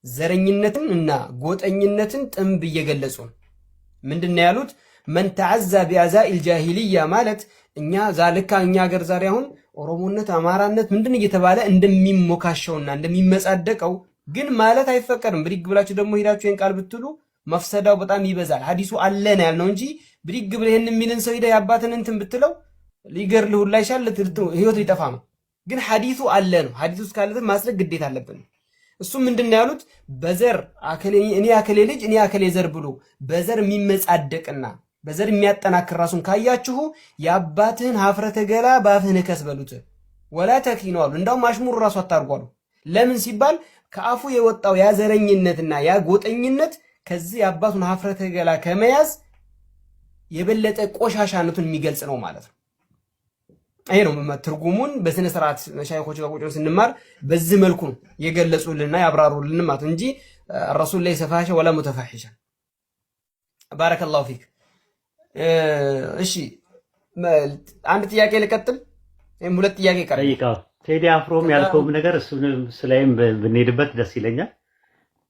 [SPEAKER 2] ዘረኝነትን እና ጎጠኝነትን ጥንብ እየገለጹ ነው። ምንድን ነው ያሉት? መን ተዓዛ ቢአዛኢል ጃሂልያ ማለት እኛ ዛልካ እኛ ሀገር ዛሬ አሁን ኦሮሞነት፣ አማራነት ምንድን እየተባለ እንደሚሞካሸውና እንደሚመጻደቀው ግን ማለት አይፈቀድም። ብድግ ብላችሁ ደግሞ ሄዳችሁ ይህን ቃል ብትሉ መፍሰዳው በጣም ይበዛል። ሀዲሱ አለ ነው ያልነው እንጂ ብድግ ብለህ ይህን የሚልን ሰው ሄደህ የአባትን እንትን ብትለው ሊገድልህ ሁላ ይሻል፣ ህይወት ሊጠፋ ነው። ግን ሀዲሱ አለ ነው። ሀዲሱ እስካለ ማጽደቅ ግዴታ አለብን። እሱ ምንድን ነው ያሉት? በዘር እኔ አከሌ ልጅ፣ እኔ አከሌ ዘር ብሎ በዘር የሚመጻደቅና በዘር የሚያጠናክር ራሱን ካያችሁ የአባትህን ሀፍረተ ገላ በአፍህ ንከስ በሉት። ወላ ተኪኑ አሉ። እንዳውም አሽሙሩ ራሱ አታርጉ አሉ። ለምን ሲባል ከአፉ የወጣው ያ ዘረኝነትና ያ ጎጠኝነት ከዚህ የአባቱን ሀፍረተ ገላ ከመያዝ የበለጠ ቆሻሻነቱን የሚገልጽ ነው ማለት ነው። ይሄ ነው ትርጉሙን። በስነ ስርዓት መሻይኾች ጋር ቁጭ ስንማር በዚህ መልኩ ነው የገለጹልንና ያብራሩልን ማለት እንጂ ረሱል ለይሰ ፋሒሻ ወላ ሙተፋሒሻ። ባረከላሁ ፊክ። እሺ፣ አንድ ጥያቄ ልቀጥል ወይም ሁለት ጥያቄ ቀረ።
[SPEAKER 1] ጠይቀው። ቴዲ አፍሮም ያልከውም ነገር እሱንም ስላይም ብንሄድበት ደስ ይለኛል።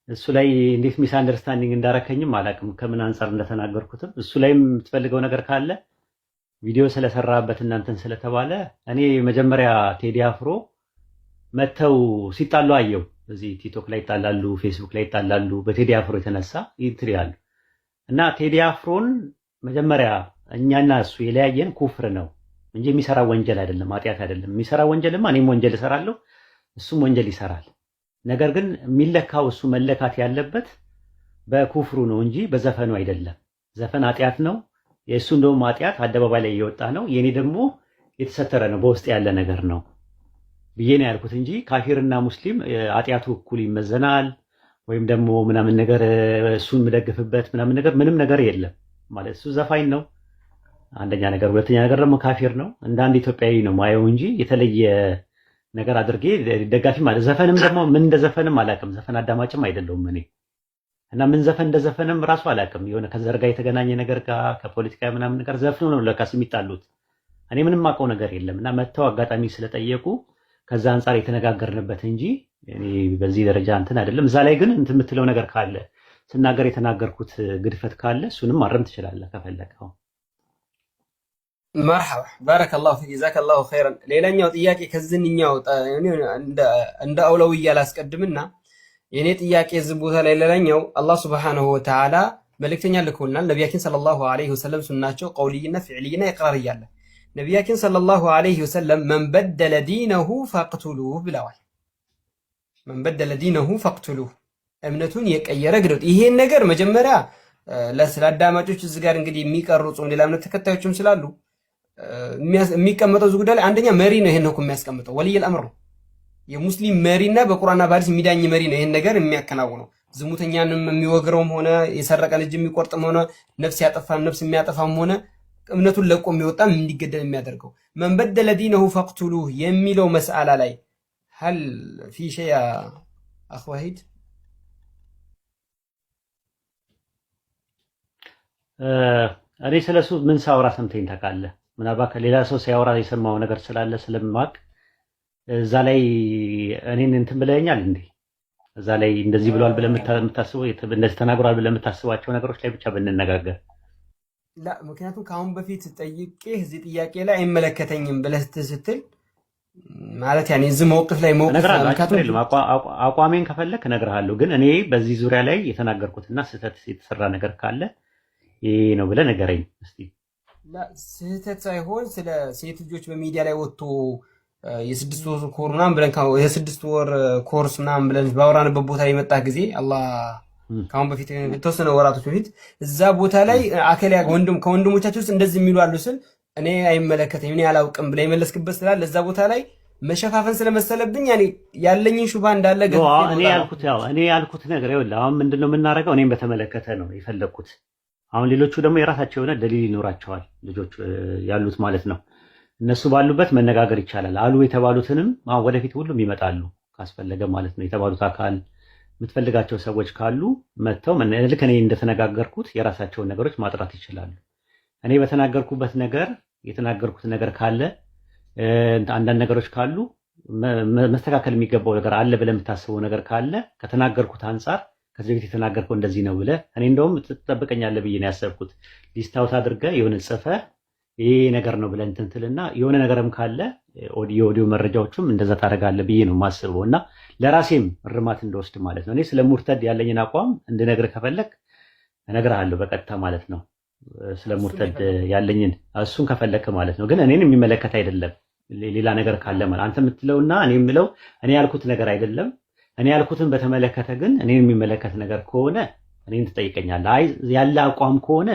[SPEAKER 1] እሱ ላይ እንዴት misunderstanding እንዳረከኝም አላውቅም፣ ከምን አንጻር እንደተናገርኩትም። እሱ ላይም የምትፈልገው ነገር ካለ ቪዲዮ ስለሰራበት እናንተን ስለተባለ እኔ መጀመሪያ ቴዲ አፍሮ መተው ሲጣሉ አየው። እዚህ ቲክቶክ ላይ ይጣላሉ፣ ፌስቡክ ላይ ይጣላሉ። በቴዲ አፍሮ የተነሳ ይትር ያሉ እና ቴዲ አፍሮን መጀመሪያ እኛና እሱ የለያየን ኩፍር ነው እንጂ የሚሰራ ወንጀል አይደለም፣ ኃጢአት አይደለም። የሚሰራ ወንጀልማ እኔም ወንጀል እሰራለሁ፣ እሱም ወንጀል ይሰራል። ነገር ግን የሚለካው እሱ መለካት ያለበት በኩፍሩ ነው እንጂ በዘፈኑ አይደለም። ዘፈን ኃጢአት ነው። የእሱ እንደውም ኃጢአት አደባባይ ላይ እየወጣ ነው። የኔ ደግሞ የተሰተረ ነው፣ በውስጥ ያለ ነገር ነው ብዬ ነው ያልኩት እንጂ ካፊርና ሙስሊም ኃጢአቱ እኩል ይመዘናል ወይም ደግሞ ምናምን ነገር እሱን የምደግፍበት ምናምን ነገር ምንም ነገር የለም። ማለት እሱ ዘፋኝ ነው አንደኛ ነገር፣ ሁለተኛ ነገር ደግሞ ካፊር ነው። እንደ አንድ ኢትዮጵያዊ ነው ማየው እንጂ የተለየ ነገር አድርጌ ደጋፊ ማለት ዘፈንም ደግሞ ምን እንደ ዘፈንም አላውቅም። ዘፈን አዳማጭም አይደለሁም እኔ እና ምን ዘፈን እንደ ዘፈንም ራሱ አላውቅም። የሆነ ከዘር ጋር የተገናኘ ነገር ጋር ከፖለቲካ ምናምን ነገር ዘፍኖ ነው ለካስ የሚጣሉት። እኔ ምንም አውቀው ነገር የለም እና መጥተው አጋጣሚ ስለጠየቁ ከዛ አንጻር የተነጋገርንበት እንጂ እኔ በዚህ ደረጃ እንትን አይደለም። እዛ ላይ ግን እንትን የምትለው ነገር ካለ፣ ስናገር የተናገርኩት ግድፈት ካለ እሱንም ማረም ትችላለህ ከፈለግኸው።
[SPEAKER 2] መርሐባ፣ ባረከላሁ ፊክ፣ ጀዛከላሁ ኸይረን። ሌላኛው ጥያቄ ከዝንኛው እንደ አውለውያ ላስቀድምና የኔ ጥያቄ እዚህ ቦታ ላይ ሌላኛው አላህ ሱብሓነሁ ወተዓላ መልእክተኛ ልኮልናል። ነቢያችን ሰለላሁ ዐለይሂ ወሰለም ሱናቸው ቀውልይና ፊዕልይና ኢቅራርያ አለ። ነቢያችን ሰለላሁ ዐለይሂ ወሰለም መን በደለ ዲነሁ ፈቅቱሉህ ብለዋል። መን በደለ ዲነሁ ፈቅቱሉህ፣ እምነቱን የቀየረ ግደሉት። ይሄን ነገር መጀመሪያ ስለ አዳማጮች እዚህ ጋር እንግዲህ የሚቀርጹም ሌላ እምነት ተከታዮችም ስላሉ የሚቀመጠው እዚህ ጉዳይ ላይ አንደኛ መሪ ነው። ይሄን ነው የሚያስቀምጠው ولي الأمر ነው። የሙስሊም መሪና በቁርአንና በሐዲስ የሚዳኝ መሪ ነው ይሄን ነገር የሚያከናውነው። ዝሙተኛንም የሚወግረውም ሆነ የሰረቀን እጅ የሚቆርጥም ሆነ ነፍስ ያጠፋን ነፍስ የሚያጠፋም ሆነ እምነቱን ለቆ የሚወጣም እንዲገደል የሚያደርገው من بدل دينه فاقتلوه የሚለው መስአላ ላይ هل في شيء أخ ወሂድ?
[SPEAKER 1] እኔ ስለሱ ምን ሳውራ ሰምተኝ ታውቃለህ? ምናልባት ከሌላ ሰው ሲያወራ የሰማው ነገር ስላለ ስለማቅ እዛ ላይ እኔን እንትን ብለኸኛል እንዴ? እዛ ላይ እንደዚህ ብሏል ብለህ የምታስበው እንደዚህ ተናግሯል ብለህ የምታስባቸው ነገሮች ላይ ብቻ ብንነጋገር።
[SPEAKER 2] لا፣ ምክንያቱም ከአሁን በፊት ጠይቄህ እዚህ ጥያቄ ላይ አይመለከተኝም ብለህ ስትል ማለት ያኔ እዚህ موقف ላይ موقف
[SPEAKER 1] እነግርሃለሁ። ችግር የለም። አቋሜን ከፈለክ እነግርሃለሁ። ግን እኔ በዚህ ዙሪያ ላይ የተናገርኩትና ስህተት የተሰራ ነገር ካለ ይሄ ነው ብለህ ንገረኝ እስቲ።
[SPEAKER 2] ስህተት ሳይሆን ስለ ሴት ልጆች በሚዲያ ላይ ወጥቶ የ6 ወር ኮር ምናምን ብለን የ6 ወር ኮርስ ምናምን ብለን ባወራንበት ቦታ የመጣ ጊዜ አላህ ከአሁን በፊት የተወሰነ ወራቶች በፊት እዛ ቦታ ላይ አከሊያ ወንድም ከወንድሞቻችን ውስጥ እንደዚህ የሚሉ አሉ ስል እኔ አይመለከተኝም እኔ አላውቅም ብለህ የመለስክበት ስላለ እዛ ቦታ ላይ መሸፋፈን ስለመሰለብኝ ያኔ ያለኝን ሹባ እንዳለ ገፍቼ
[SPEAKER 1] እኔ ያልኩት ያው እኔ ያልኩት ነገር ይኸውልህ፣ አሁን ምንድነው የምናደርገው? እኔም በተመለከተ ነው የፈለግኩት። አሁን ሌሎቹ ደግሞ የራሳቸው የሆነ ደሊል ይኖራቸዋል ልጆች ያሉት ማለት ነው። እነሱ ባሉበት መነጋገር ይቻላል። አሉ የተባሉትንም አሁን ወደፊት ሁሉም ይመጣሉ ካስፈለገ ማለት ነው። የተባሉት አካል የምትፈልጋቸው ሰዎች ካሉ መጥተው ልክ እኔ እንደተነጋገርኩት የራሳቸውን ነገሮች ማጥራት ይችላሉ። እኔ በተናገርኩበት ነገር የተናገርኩት ነገር ካለ አንዳንድ ነገሮች ካሉ መስተካከል የሚገባው ነገር አለ ብለህ የምታስበው ነገር ካለ ከተናገርኩት አንጻር ከዚህ በፊት የተናገርከው እንደዚህ ነው ብለህ እኔ እንደውም ትጠብቀኛለህ ብዬ ነው ያሰብኩት። list out አድርገህ የሆነ ጽፈህ ይሄ ነገር ነው ብለህ እንትን ትልና የሆነ ነገርም ካለ የኦዲዮ መረጃዎቹም እንደዛ ታደርጋለህ ብዬ ነው የማስበው እና ለራሴም እርማት እንደወስድ ማለት ነው። እኔ ስለ ሙርተድ ያለኝን አቋም እንድነግርህ ከፈለግ እነግርሃለሁ በቀጥታ ማለት ነው። ስለ ሙርተድ ያለኝን እሱን ከፈለክ ማለት ነው። ግን እኔን የሚመለከት አይደለም። ሌላ ነገር ካለ ማለት አንተ የምትለውና እኔ የምለው እኔ ያልኩት ነገር አይደለም። እኔ ያልኩትን በተመለከተ ግን እኔን የሚመለከት ነገር ከሆነ እኔን ትጠይቀኛለህ። አይ ያለ አቋም ከሆነ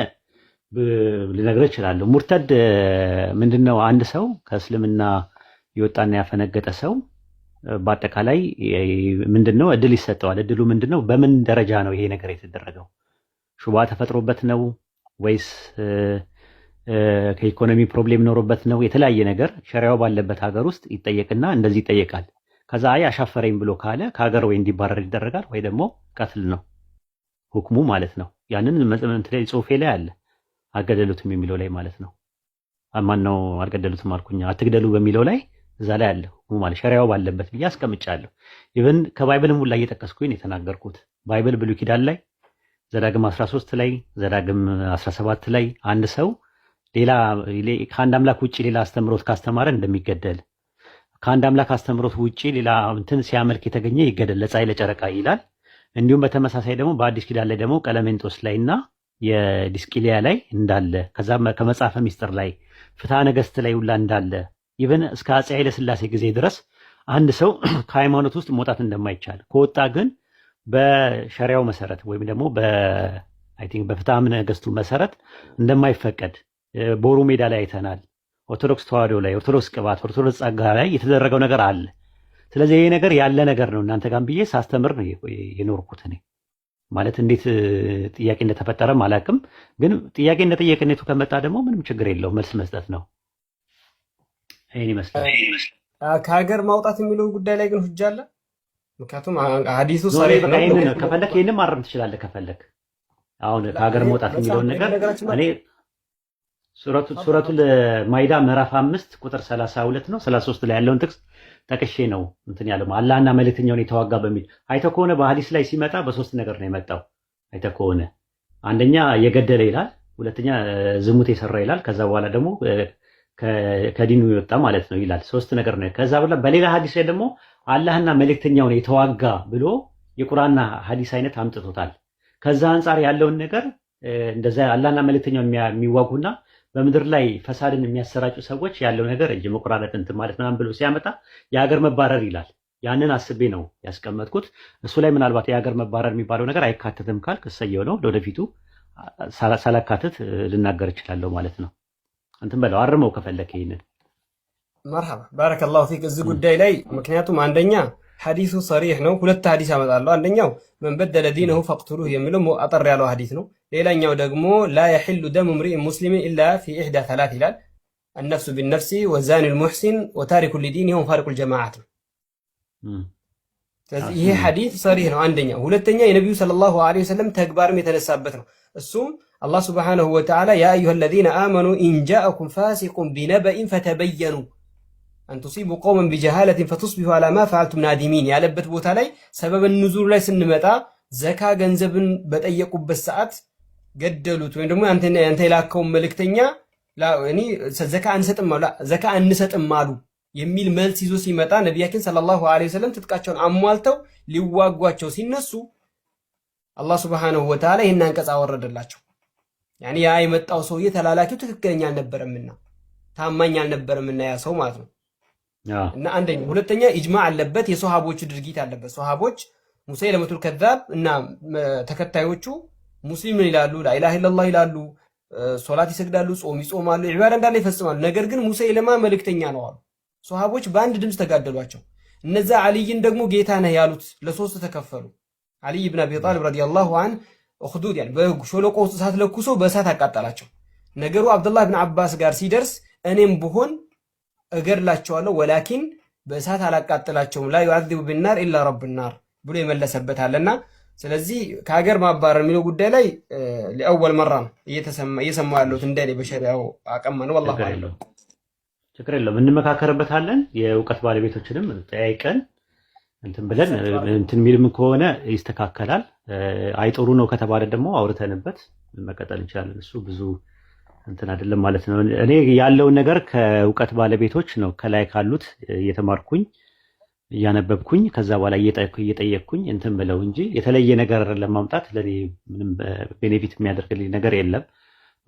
[SPEAKER 1] ልነግርህ እችላለሁ። ሙርተድ ምንድነው? አንድ ሰው ከእስልምና የወጣና ያፈነገጠ ሰው በአጠቃላይ ምንድነው እድል ይሰጠዋል። እድሉ ምንድነው? በምን ደረጃ ነው ይሄ ነገር የተደረገው? ሹባ ተፈጥሮበት ነው ወይስ ከኢኮኖሚ problem ኖሮበት ነው? የተለያየ ነገር ሸሪያው ባለበት ሀገር ውስጥ ይጠየቅና እንደዚህ ይጠየቃል። ከዛ አይ አሻፈረኝ ብሎ ካለ ከሀገር ወይ እንዲባረር ይደረጋል ወይ ደግሞ ቀትል ነው ሁክሙ ማለት ነው። ያንን እንትን ላይ ጽሁፌ ላይ አለ አልገደሉትም የሚለው ላይ ማለት ነው። ማን ነው አልገደሉትም አልኩኝ፣ አትግደሉ በሚለው ላይ እዛ ላይ አለ ሁክሙ ማለት ሸሪያው ባለበት ብዬ አስቀምጫለሁ። Even ከ Bible ም ሁላ እየጠቀስኩኝ የተናገርኩት Bible ብሉይ ኪዳን ላይ ዘዳግም 13 ላይ ዘዳግም 17 ላይ አንድ ሰው ሌላ ከአንድ አምላክ ውጭ ሌላ አስተምሮት ካስተማረ እንደሚገደል፣ ከአንድ አምላክ አስተምሮት ውጭ ሌላ እንትን ሲያመልክ የተገኘ ይገደል ለፀሐይ ለጨረቃ ይላል። እንዲሁም በተመሳሳይ ደግሞ በአዲስ ኪዳን ላይ ደግሞ ቀለሜንጦስ ላይና የዲስቂሊያ ላይ እንዳለ፣ ከዛ ከመጽሐፈ ሚስጥር ላይ ፍትሐ ነገሥት ላይ ሁላ እንዳለ፣ even እስከ አፄ ኃይለ ሥላሴ ጊዜ ድረስ አንድ ሰው ከሃይማኖት ውስጥ መውጣት እንደማይቻል፣ ከወጣ ግን በሸሪያው መሰረት ወይም ደግሞ በ I think በፍትሐ ነገሥቱ መሰረት እንደማይፈቀድ ቦሩ ሜዳ ላይ አይተናል። ኦርቶዶክስ ተዋሕዶ ላይ ኦርቶዶክስ ቅባት፣ ኦርቶዶክስ ጸጋ ላይ የተደረገው ነገር አለ። ስለዚህ ይሄ ነገር ያለ ነገር ነው እናንተ ጋር ብዬ ሳስተምር ነው የኖርኩት እኔ ማለት እንዴት ጥያቄ እንደተፈጠረም አላውቅም። ግን ጥያቄ እንደ ጥያቄነቱ ከመጣ ደግሞ ምንም ችግር የለውም መልስ መስጠት ነው። ይሄን ይመስላል።
[SPEAKER 2] ከሀገር ማውጣት የሚለው ጉዳይ ላይ ግን ሁጃ አለ። ምክንያቱም ሀዲሱ
[SPEAKER 1] ዞሬ
[SPEAKER 2] ሰሪህ
[SPEAKER 1] በቃ
[SPEAKER 2] ነው።
[SPEAKER 1] ይሄንን ነው ከፈለክ ይሄንን ማረም ትችላለህ። ከፈለክ አሁን ከሀገር መውጣት የሚለውን ነገር እኔ ሱረቱል ማይዳ ምዕራፍ 5 ቁጥር 32 ነው 33 ላይ ያለውን ጥቅስ ጠቅሼ ነው እንትን ያለው አላህና መልእክተኛውን የተዋጋ በሚል። አይተህ ከሆነ በሐዲስ ላይ ሲመጣ በሶስት ነገር ነው የመጣው። አይተህ ከሆነ አንደኛ የገደለ ይላል፣ ሁለተኛ ዝሙት የሰራ ይላል፣ ከዛ በኋላ ደግሞ ከዲኑ የወጣ ማለት ነው ይላል። ሶስት ነገር ነው። ከዛ በኋላ በሌላ ሐዲስ ላይ ደግሞ አላህና መልእክተኛውን የተዋጋ ብሎ የቁርአንና ሐዲስ አይነት አምጥቶታል። ከዛ አንጻር ያለውን ነገር እንደዛ አላህና መልእክተኛውን የሚዋጉና በምድር ላይ ፈሳድን የሚያሰራጩ ሰዎች ያለው ነገር እጅ መቆራረጥ እንትን ማለት ምናምን ብሎ ሲያመጣ የሀገር መባረር ይላል። ያንን አስቤ ነው ያስቀመጥኩት። እሱ ላይ ምናልባት የሀገር መባረር የሚባለው ነገር አይካተትም ካልክ እሰየው ነው። ለወደፊቱ ሳላካትት ልናገር እችላለሁ ማለት ነው። እንትን በለው አርመው ከፈለክ ይሄንን።
[SPEAKER 2] መርሐባ ባረከላሁ ፊክ እዚህ ጉዳይ ላይ ምክንያቱም አንደኛ ሐዲሱ ሰሪሕ ነው። ሁለት ሐዲስ አመጣለሁ። አንደኛው من بدل دينه فاقتلوه የሚለው አጠር ያለው ሐዲስ ነው። ሌላኛው ደግሞ لا يحل دم امرئ مسلم إلا في إحدى ثلاث ይላል። النفس بالنفس والزاني المحصن وتارك لدينه ومفارق الجماعة ነው። ስለዚህ ይሄ ሐዲስ ሰሪሕ ነው አንደኛ። ሁለተኛ የነቢዩ ሰለላሁ ዐለይሂ ወሰለም ተግባርም የተነሳበት ነው። እሱም አላህ ሱብሓነሁ ወተዓላ يا أيها الذين آمنوا إن جاءكم فاسق بنبإ فتبينوا أن تصيبوا قوما بجهالة فتصبحوا على ما فعلتم نادمين ያለበት ቦታ ላይ ሰበበ ኑዙል ላይ ስንመጣ ዘካ ገንዘብን በጠየቁበት ሰዓት ገደሉት ወይም ደግሞ አንተ የላከውን መልእክተኛ ዘካ አንሰጥም አሉ ዘካ አንሰጥም አሉ የሚል መልስ ይዞ ሲመጣ ነቢያችን ሰለላሁ ዐለይሂ ወሰለም ትጥቃቸውን አሟልተው ሊዋጓቸው ሲነሱ አላህ ሱብሓነሁ ወተዓላ ይህን አንቀጽ አወረደላቸው። ያኔ ያ የመጣው ሰውዬ ተላላኪው ትክክለኛ አልነበረምና ታማኝ አልነበረምና ያ ሰው ማለት ነው። እና አንደኛ፣ ሁለተኛ ኢጅማ አለበት፣ የሶሃቦቹ ድርጊት አለበት። ሶሃቦች ሙሰይለመቱል ከዛብ እና ተከታዮቹ ሙስሊም ይላሉ፣ ላኢላሃ ኢለላህ ይላሉ፣ ሶላት ይሰግዳሉ፣ ጾም ይጾማሉ፣ ዒባዳ እንዳለ ይፈጽማሉ። ነገር ግን ሙሰይለማ መልእክተኛ ነው አሉ። ሶሃቦች በአንድ ድምፅ ተጋደሏቸው። እነዛ አልይን ደግሞ ጌታ ነህ ያሉት ለሶስት ተከፈሉ። አልይ ብን አቢ ጣሊብ ረዲየላሁ ዐንሁ ኡኽዱድ ያን በሸለቆ ውስጥ እሳት ለኩሶ በእሳት አቃጠላቸው። ነገሩ አብዱላህ ብን አባስ ጋር ሲደርስ እኔም ብሆን እገድላቸዋለሁ ወላኪን በእሳት አላቃጥላቸውም፣ لا يعذب بالنار إلا رب النار ብሎ የመለሰበት አለና፣ ስለዚህ ከሀገር ማባረር የሚለው ጉዳይ ላይ لأول مرة ነው እየሰማ ያለሁት እንደኔ በሸሪያው አቀማ ነው። ወላሁ አዕለም።
[SPEAKER 1] ችግር የለውም፣ እንመካከርበታለን። የእውቀት ባለቤቶችንም ጠያይቀን እንትን ብለን እንትን የሚልም ከሆነ ይስተካከላል። አይጥሩ ነው ከተባለ ደግሞ አውርተንበት መቀጠል እንችላለን። እሱ ብዙ እንትን አይደለም ማለት ነው። እኔ ያለውን ነገር ከእውቀት ባለቤቶች ነው ከላይ ካሉት እየተማርኩኝ እያነበብኩኝ ከዛ በኋላ እየጠየቅኩኝ እንትን ብለው እንጂ የተለየ ነገር ለማምጣት ለእኔ ምንም benefit የሚያደርግልኝ ነገር የለም።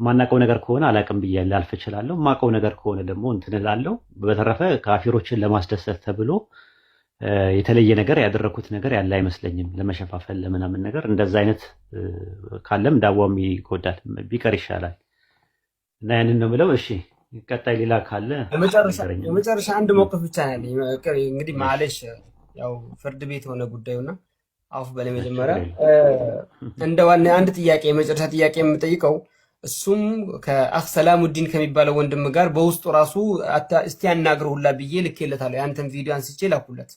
[SPEAKER 1] የማናውቀው ነገር ከሆነ አላቅም ብዬ ላልፍ እችላለሁ። የማውቀው ነገር ከሆነ ደግሞ እንትን እላለሁ። በተረፈ ካፊሮችን ለማስደሰት ተብሎ የተለየ ነገር ያደረኩት ነገር ያለ አይመስለኝም። ለመሸፋፈል ለምናምን ነገር እንደዛ አይነት ካለም ዳዋም ይጎዳል፣ ቢቀር ይሻላል እና ያንን ነው የምለው። እሺ ቀጣይ ሌላ ካለ
[SPEAKER 2] የመጨረሻ አንድ መውቀፍ ብቻ ነው ያለኝ። እንግዲህ ማለሽ ያው ፍርድ ቤት የሆነ ጉዳዩና አውፍ በላይ መጀመሪያ እንደ ዋና አንድ ጥያቄ የመጨረሻ ጥያቄ የምጠይቀው እሱም ከአኽ ሰላሙዲን ከሚባለው ወንድም ጋር በውስጡ ራሱ እስቲ ያናግረው ሁላ ብዬ ልኬለታለሁ። ያንተን ቪዲዮ አንስቼ ላኩለት።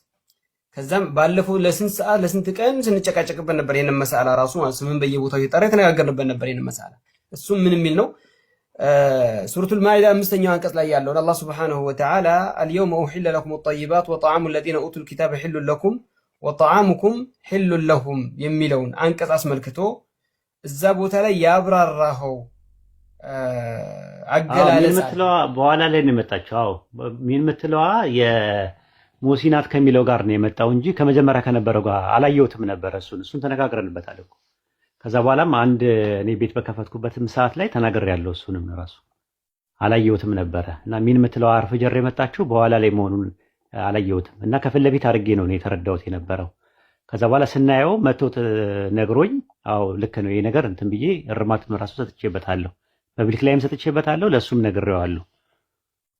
[SPEAKER 2] ከዛም ባለፈው ለስንት ሰዓት ለስንት ቀን ስንጨቃጨቅበት ነበር። ይሄንን መሳላ ራሱ ማለት ስምን በየቦታው እየጠራ የተነጋገርንበት ነበር። ይሄንን መሳላ እሱም ምን የሚል ነው? ሱረቱል ማኢዳ አምስተኛው አንቀጽ ላይ ያለውን አላህ ሱብሓነሁ ወተዓላ اليوم أحل لكم الطيبات وطعام الذين أوتوا الكتاب حل لكم وطعامكم حل لهم የሚለውን አንቀጽ አስመልክቶ እዛ ቦታ ላይ ያብራራኸው አገላለጽ
[SPEAKER 1] የምትለዋ በኋላ ላይ ነው የመጣችው። አዎ من የምትለዋ የሙሲናት ከሚለው ጋር ነው የመጣው እንጂ ከመጀመሪያ ከነበረው ጋር አላየሁትም ነበረ። እሱን ተነጋግረንበታል እኮ። ከዛ በኋላም አንድ እኔ ቤት በከፈትኩበትም ሰዓት ላይ ተናግሬያለሁ። እሱንም ራሱ አላየሁትም ነበረ እና من የምትለዋ حرف جر የመጣችው በኋላ ላይ መሆኑን አላየሁትም እና ከፊት ለፊት አድርጌ ነው የተረዳሁት የነበረው። ከዛ በኋላ ስናየው መቶ ነግሮኝ፣ አዎ ልክ ነው ይሄ ነገር እንትን ብዬ እርማትም ራሱ ሰጥቼበታለሁ። public ላይም ሰጥቼበታለሁ፣ ለእሱም ነግሬዋለሁ።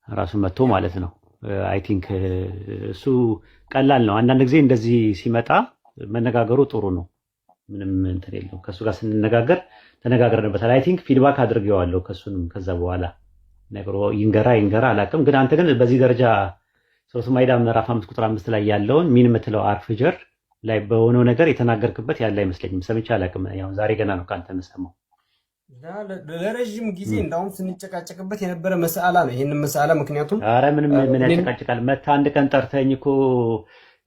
[SPEAKER 1] ራሱ መጥቶ ማለት ነው። I think እሱ ቀላል ነው። አንዳንድ ጊዜ እንደዚህ ሲመጣ መነጋገሩ ጥሩ ነው። ምንም እንትን የለውም። ከእሱ ጋር ስንነጋገር ተነጋግረንበታል። I think feedback አድርጌዋለሁ ከእሱንም ከዛ በኋላ ነግሮ ይንገራ ይንገራ አላውቅም። ግን አንተ ግን በዚህ ደረጃ ሱረቱ ማኢዳ ምዕራፍ 5 ቁጥር 5 ላይ ያለውን من የምትለው حرف جر ላይ በሆነው ነገር የተናገርክበት ያለ አይመስለኝም። ሰምቼ አላውቅም። ያው ዛሬ ገና ነው ከአንተ የምሰማው።
[SPEAKER 2] ለረዥም ጊዜ እንዳውም ስንጨቃጨቅበት የነበረ መስአላ ነው። ይህንን መስአላ ምክንያቱም
[SPEAKER 1] አረ ምንም ምን ያጨቃጭቃል? መታ አንድ ቀን ጠርተኝ እኮ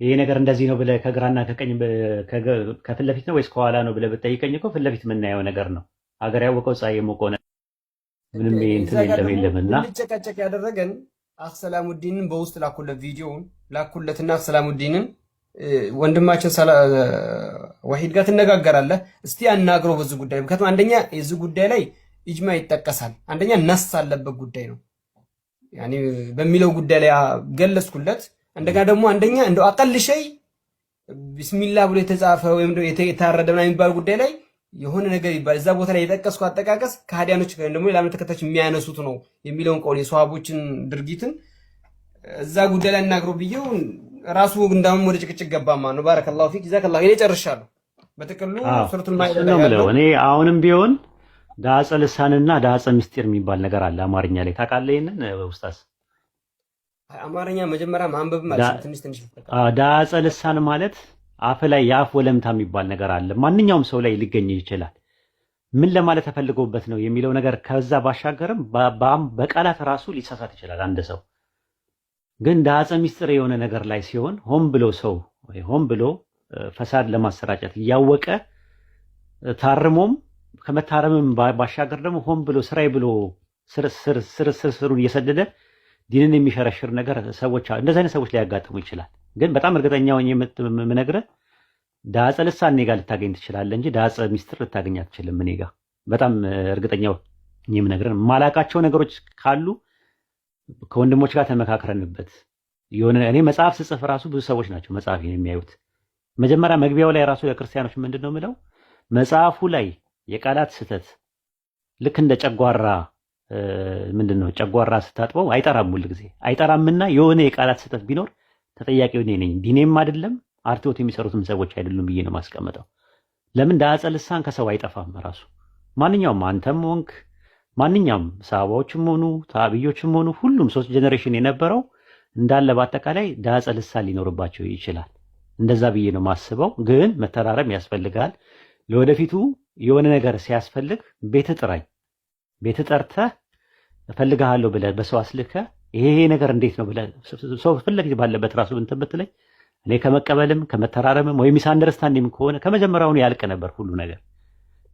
[SPEAKER 1] ይሄ ነገር እንደዚህ ነው ብለህ ከግራና ከቀኝ ከፊት ለፊት ነው ወይስ ከኋላ ነው ብለህ ብትጠይቀኝ እኮ ፊት ለፊት የምናየው ነገር ነው። ሀገር ያወቀው ፀሐይ የሞቀው ምንም እንትን የለም የለምና
[SPEAKER 2] እንጨቃጨቅ ያደረገን አኽ ሰላሙዲንን በውስጥ ላኩለት፣ ቪዲዮውን ላኩለትና አኽ ሰላሙዲንን ወንድማችን ወሂድ ጋር ትነጋገራለህ፣ እስቲ አናግረው በዚህ ጉዳይ። ምክንያቱም አንደኛ የዚህ ጉዳይ ላይ ኢጅማ ይጠቀሳል፣ አንደኛ ነስ አለበት ጉዳይ ነው ያኒ በሚለው ጉዳይ ላይ ገለጽኩለት። እንደገና ደግሞ አንደኛ እንደው أقل شيء ቢስሚላህ ብሎ የተጻፈ ወይም የታረደ ምናምን የሚባል ጉዳይ ላይ የሆነ ነገር ይባል እዛ ቦታ ላይ የጠቀስኩ አጠቃቀስ ከሃዲያኖች ወይም ደግሞ ሌላ እምነት ተከታዮች የሚያነሱት ነው የሚለውን ቀውል የሰሃቦችን ድርጊትን እዛ ጉዳይ ላይ እናግረው ብዬው ራሱ እንዳውም ወደ ጭቅጭቅ ገባማ ነው። بارك الله فيك جزاك الله። እኔ ጨርሻለሁ። በጥቅሉ ሱረቱል ማኢዳ
[SPEAKER 1] ነው የምለው። እኔ አሁንም ቢሆን ዳጸ ልሳንና ዳጸ ምስጢር የሚባል ነገር አለ አማርኛ ላይ ታውቃለህ? ይሄንን ኡስታዝ
[SPEAKER 2] አማርኛ መጀመሪያ ማንበብ ማለት ትንሽ ትንሽ
[SPEAKER 1] ዳጸ ልሳን ማለት አፍ ላይ የአፍ ወለምታ የሚባል ነገር አለ። ማንኛውም ሰው ላይ ሊገኝ ይችላል። ምን ለማለት ተፈልጎበት ነው የሚለው ነገር ከዛ ባሻገርም በቃላት ራሱ ሊሳሳት ይችላል አንድ ሰው። ግን ዳጸ ምስጢር የሆነ ነገር ላይ ሲሆን ሆን ብሎ ሰው ሆን ብሎ ፈሳድ ለማሰራጨት እያወቀ ታርሞም ከመታረምም ባሻገር ደግሞ ሆን ብሎ ስራዬ ብሎ ስር ስር ስር ስሩን እየሰደደ ዲንን የሚሸረሽር ነገር ሰዎች እንደዚህ አይነት ሰዎች ሊያጋጥሙ ይችላል። ግን በጣም እርግጠኛ ሆኜ የምነግርህ ዳጸ ልሳን እኔ ጋር ልታገኝ ትችላለህ እንጂ ዳጸ ሚስጥር ልታገኝ አትችልም። እኔ ጋር በጣም እርግጠኛ ሆኜ የምነግርህ የማላውቃቸው ነገሮች ካሉ ከወንድሞች ጋር ተመካክረንበት የሆነ እኔ መጽሐፍ ስጽፍ ራሱ ብዙ ሰዎች ናቸው መጽሐፍ የሚያዩት። መጀመሪያ መግቢያው ላይ ራሱ ለክርስቲያኖች ምንድን ነው የምለው መጽሐፉ ላይ የቃላት ስህተት ልክ እንደ ጨጓራ ምንድን ነው ጨጓራ ስታጥበው አይጠራም፣ ሁል ጊዜ አይጠራምና የሆነ የቃላት ስህተት ቢኖር ተጠያቂው እኔ ነኝ። ዲኔም አይደለም አርትዖት የሚሰሩትም ሰዎች አይደሉም ብዬ ነው ማስቀምጠው። ለምን ዳጸ ልሳን ከሰው አይጠፋም። ራሱ ማንኛውም አንተም ሆንክ ማንኛውም ሰሃባዎችም ሆኑ ታቢዮችም ሆኑ ሁሉም ሶስት generation የነበረው እንዳለ በአጠቃላይ ዳጸ ልሳን ሊኖርባቸው ይችላል። እንደዛ ብዬ ነው ማስበው። ግን መተራረም ያስፈልጋል። ለወደፊቱ የሆነ ነገር ሲያስፈልግ ቤት ጥራኝ፣ ቤት ጠርተህ እፈልግሃለሁ ብለህ በሰው አስልከህ ይሄ ነገር እንዴት ነው ብለህ ሰው ፊት ባለበት ራሱ እንትን ብትለኝ እኔ ከመቀበልም ከመተራረምም ወይ misunderstanding ከሆነ ከመጀመሪያውኑ ያልቅ ነበር ሁሉ ነገር።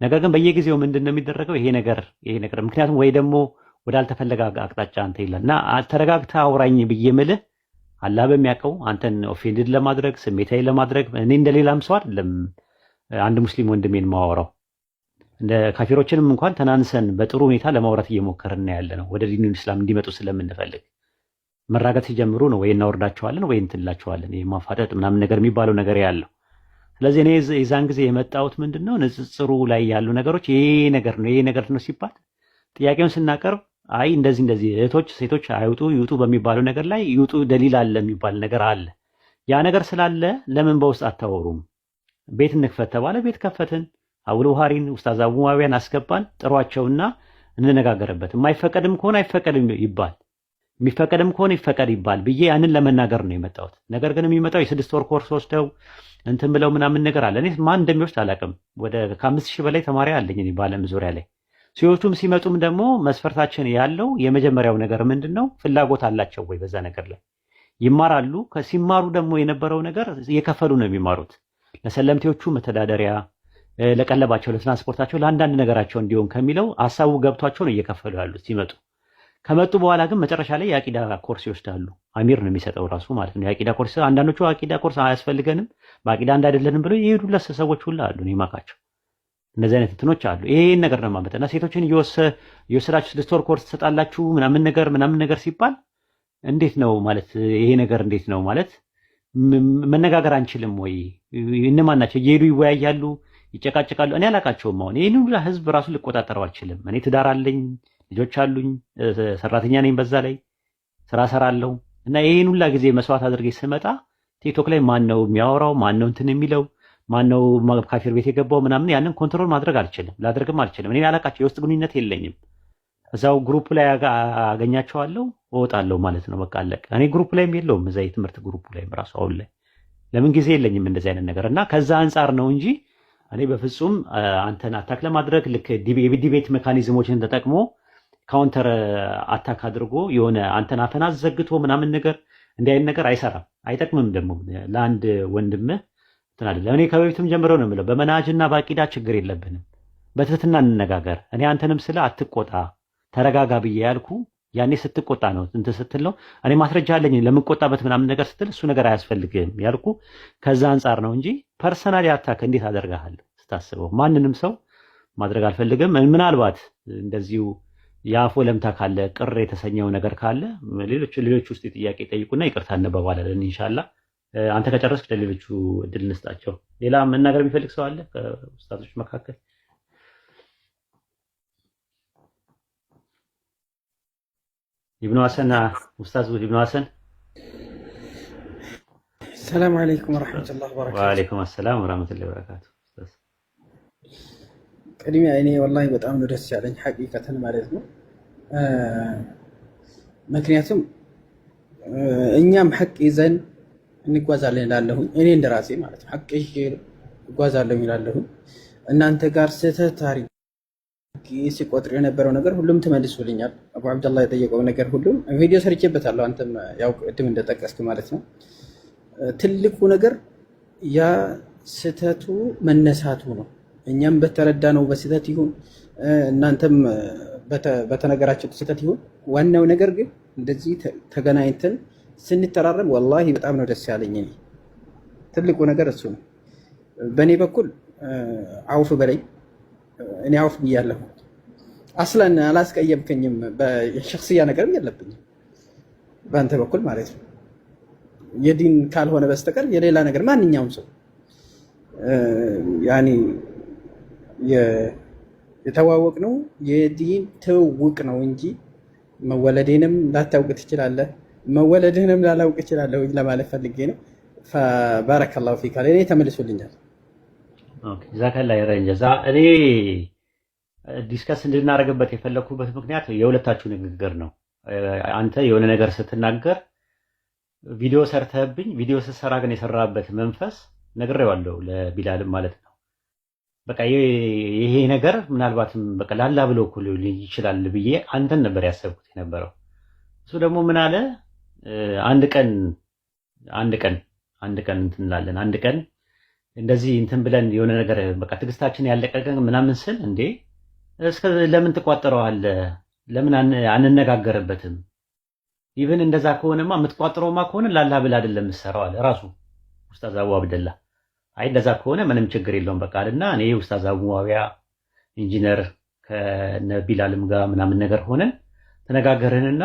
[SPEAKER 1] ነገር ግን በየጊዜው ምንድን ነው የሚደረገው? ይሄ ነገር ምክንያቱም ወይ ደግሞ ወዳልተፈለገ አቅጣጫ አንተ ይላል እና ተረጋግተህ አውራኝ ብዬ ምልህ አላህ በሚያውቀው አንተን offended ለማድረግ ስሜታዊ ለማድረግ እኔ እንደሌላም ሰው አይደለም አንድ ሙስሊም ወንድሜን ማወራው፣ እንደ ካፊሮችንም እንኳን ተናንሰን በጥሩ ሁኔታ ለማውራት እየሞከርን ያለ ነው። ወደ ዲኑል ኢስላም እንዲመጡ ስለምንፈልግ መራገጥ ሲጀምሩ ነው ወይ እናወርዳቸዋለን ወይ እንትላቸዋለን። ይሄ ማፋጠጥ ምናምን ነገር የሚባለው ነገር ያለው። ስለዚህ እኔ የዛን ጊዜ የመጣሁት ምንድነው ንጽጽሩ ላይ ያሉ ነገሮች ይሄ ነገር ነው ይሄ ነገር ነው ሲባል ጥያቄውን ስናቀርብ አይ እንደዚህ እንደዚህ እህቶች ሴቶች አይውጡ ይውጡ በሚባለው ነገር ላይ ይውጡ ደሊል አለ የሚባል ነገር አለ። ያ ነገር ስላለ ለምን በውስጥ አታወሩም? ቤት እንክፈት ተባለ። ቤት ከፈትን። አቡል ቡኻሪን ኡስታዝ አቡ ሙአዊያን አስገባን። ጥሯቸውና እንነጋገርበት። የማይፈቀድም ከሆነ አይፈቀድም ይባል፣ የሚፈቀድም ከሆነ ይፈቀድ ይባል ብዬ ያንን ለመናገር ነው የመጣሁት። ነገር ግን የሚመጣው የ6 ወር ኮርስ ወስደው እንትን ብለው ምናምን ነገር አለ። እኔ ማን እንደሚወስድ አላውቅም። ወደ ከ5,000 በላይ ተማሪ አለኝ እኔ በዓለም ዙሪያ ላይ። ሲወስዱም ሲመጡም ደግሞ መስፈርታችን ያለው የመጀመሪያው ነገር ምንድን ነው? ፍላጎት አላቸው ወይ በዛ ነገር ላይ ይማራሉ። ከሲማሩ ደግሞ የነበረው ነገር እየከፈሉ ነው የሚማሩት። ለሰለምቴዎቹ መተዳደሪያ፣ ለቀለባቸው፣ ለትራንስፖርታቸው፣ ለአንዳንድ ነገራቸው እንዲሆን ከሚለው ሀሳቡ ገብቷቸው ነው እየከፈሉ ያሉት ሲመጡ። ከመጡ በኋላ ግን መጨረሻ ላይ የአቂዳ ኮርስ ይወስዳሉ። አሚር ነው የሚሰጠው ራሱ ማለት ነው። የአቂዳ ኮርስ አንዳንዶቹ አቂዳ ኮርስ አያስፈልገንም በአቂዳ አንድ አይደለንም ብለው የሄዱለት ሰዎች ሁላ አሉ። እኔ የማውቃቸው እንደዚህ አይነት እንትኖች አሉ። ይሄን ነገር ነው ማለት እና ሴቶችን እየወሰዳችሁ 6 ወር ኮርስ ትሰጣላችሁ ምናምን ነገር ምናምን ነገር ሲባል እንዴት ነው ማለት ይሄ ነገር እንዴት ነው ማለት መነጋገር አንችልም ወይ? እነማን ናቸው እየሄዱ ይወያያሉ፣ ይጨቃጨቃሉ። እኔ አላውቃቸውም። አሁን ይሄን ሁሉ ህዝብ ራሱ ልቆጣጠረው አልችልም። እኔ ትዳር አለኝ፣ ልጆች አሉኝ፣ ሰራተኛ ነኝ፣ በዛ ላይ ስራ ሰራለሁ እና ይሄን ሁላ ጊዜ መስዋዕት አድርጌ ስመጣ ቲክቶክ ላይ ማን ነው የሚያወራው፣ ማን ነው እንትን የሚለው፣ ማን ነው ካፊር ቤት የገባው ምናምን ያንን control ማድረግ አልችልም፣ ላደርግም አልችልም። እኔ አላውቃቸው፣ የውስጥ ግንኙነት የለኝም። እዛው group ላይ አገኛቸዋለሁ፣ እወጣለሁ ማለት ነው። በቃ አለቀ። እኔ group ላይም የለውም እዛ የትምህርት group ላይም ራሱ አሁን ላይ ለምን ጊዜ የለኝም እንደዚህ አይነት ነገር እና ከዛ አንጻር ነው እንጂ እኔ በፍጹም አንተን attack ለማድረግ ልክ የ debate mechanism ኦችን ተጠቅሞ counter attack አድርጎ የሆነ አንተን አፈና ዘግቶ ምናምን ነገር እንዲህ አይነት ነገር አይሰራም፣ አይጠቅምም። ደግሞ ለአንድ ወንድምህ እንትን አይደለም። እኔ ከበፊትም ጀምረው ነው የምለው በመናጅና በአቂዳ ችግር የለብንም። በትህትና እንነጋገር። እኔ አንተንም ስለ አትቆጣ ተረጋጋ ብዬ ያልኩ ያኔ ስትቆጣ ነው እንትን ስትል ነው። እኔ ማስረጃ አለኝ ለምቆጣበት ምናምን ነገር ስትል እሱ ነገር አያስፈልግም ያልኩ ከዛ አንጻር ነው እንጂ personally attack እንዴት አደርግሃለሁ? ስታስበው ማንንም ሰው ማድረግ አልፈልግም። ምናልባት እንደዚሁ የአፍ ወለምታ ካለ ቅር የተሰኘው ነገር ካለ ሌሎች ውስጥ ጥያቄ ጠይቁና ይቅርታ እንባባላለን ኢንሻአላህ። አንተ ከጨረስክ ለሌሎቹ እድል እንስጣቸው። ሌላ መናገር የሚፈልግ ሰው አለ ከኡስታዞች መካከል? ኢብኑ ሐሰን፣ ኡስታዝ ኢብኑ ሐሰን።
[SPEAKER 4] السلام عليكم ورحمة الله وبركاته።
[SPEAKER 1] وعليكم السلام ورحمة الله وبركاته።
[SPEAKER 4] ቅድሚያ እኔ والله በጣም ነው ደስ ያለኝ حقيقة ማለት ነው። ምክንያቱም እኛም ሐቅ ይዘን እንጓዛለን እላለሁኝ። እኔ እንደራሴ ማለት ነው ሐቅ ይዤ እጓዛለሁ እላለሁኝ። እናንተ ጋር ስህተት አድርጌ ሲቆጥር የነበረው ነገር ሁሉም ተመልሶልኛል። አቡ አብደላህ የጠየቀው ነገር ሁሉም ቪዲዮ ሰርቼበታለሁ። አንተም ያው ቅድም እንደጠቀስክ ማለት ነው። ትልቁ ነገር ያ ስህተቱ መነሳቱ ነው። እኛም በተረዳነው በስህተት ይሁን እናንተም በተነገራቸው ስህተት ይሁን፣ ዋናው ነገር ግን እንደዚህ ተገናኝተን ስንተራረም والله በጣም ነው ደስ ያለኝ። እኔ ትልቁ ነገር እሱ ነው። በእኔ በኩል አውፍ በለኝ፣ እኔ አውፍ ብያለሁ። أصلا አላስቀየምከኝም። በ شخصية ነገርም የለብኝም በአንተ በኩል ማለት ነው። የዲን ካልሆነ በስተቀር የሌላ ነገር ማንኛውም ሰው يعني የተዋወቅ ነው የዲን ትውውቅ ነው እንጂ መወለዴንም ላታውቅ ትችላለህ፣ መወለድህንም ላላውቅ እችላለሁ ለማለት ፈልጌ ነው። بارك الله فيك። እኔ ተመልሶልኛል።
[SPEAKER 1] جزاك الله خيرا جزاء። እኔ discuss እንድናደርግበት የፈለግኩበት ምክንያት የሁለታችሁ ንግግር ነው። አንተ የሆነ ነገር ስትናገር ቪዲዮ ሰርተህብኝ፣ ቪዲዮ ስትሰራ ግን የሰራበት መንፈስ ነግሬዋለሁ ለቢላልም ማለት ነው። በቃ ይሄ ነገር ምናልባትም በቃ ላላ ብሎ እኮ ሊሆን ይችላል ብዬ አንተን ነበር ያሰብኩት የነበረው። እሱ ደግሞ ምን አለ፣ አንድ ቀን አንድ ቀን አንድ ቀን እንትን እንላለን፣ አንድ ቀን እንደዚህ እንትን ብለን የሆነ ነገር በቃ ትዕግስታችን ያለቀ ምናምን ስል፣ እንዴ እስከ ለምን ትቋጠረዋለህ? ለምን አንነጋገርበትም? Even እንደዛ ከሆነማ የምትቋጥረውማ ከሆነ ላላ ብለህ አይደለም የምትሰራው አለ ራሱ ኡስታዝ አቡ አብደላ። አይ እንደዛ ከሆነ ምንም ችግር የለውም በቃ አለና እኔ ኡስታዝ አቡ ሙአዊያ፣ ኢንጂነር ከነ ቢላልም ጋር ምናምን ነገር ሆነን ተነጋገርንና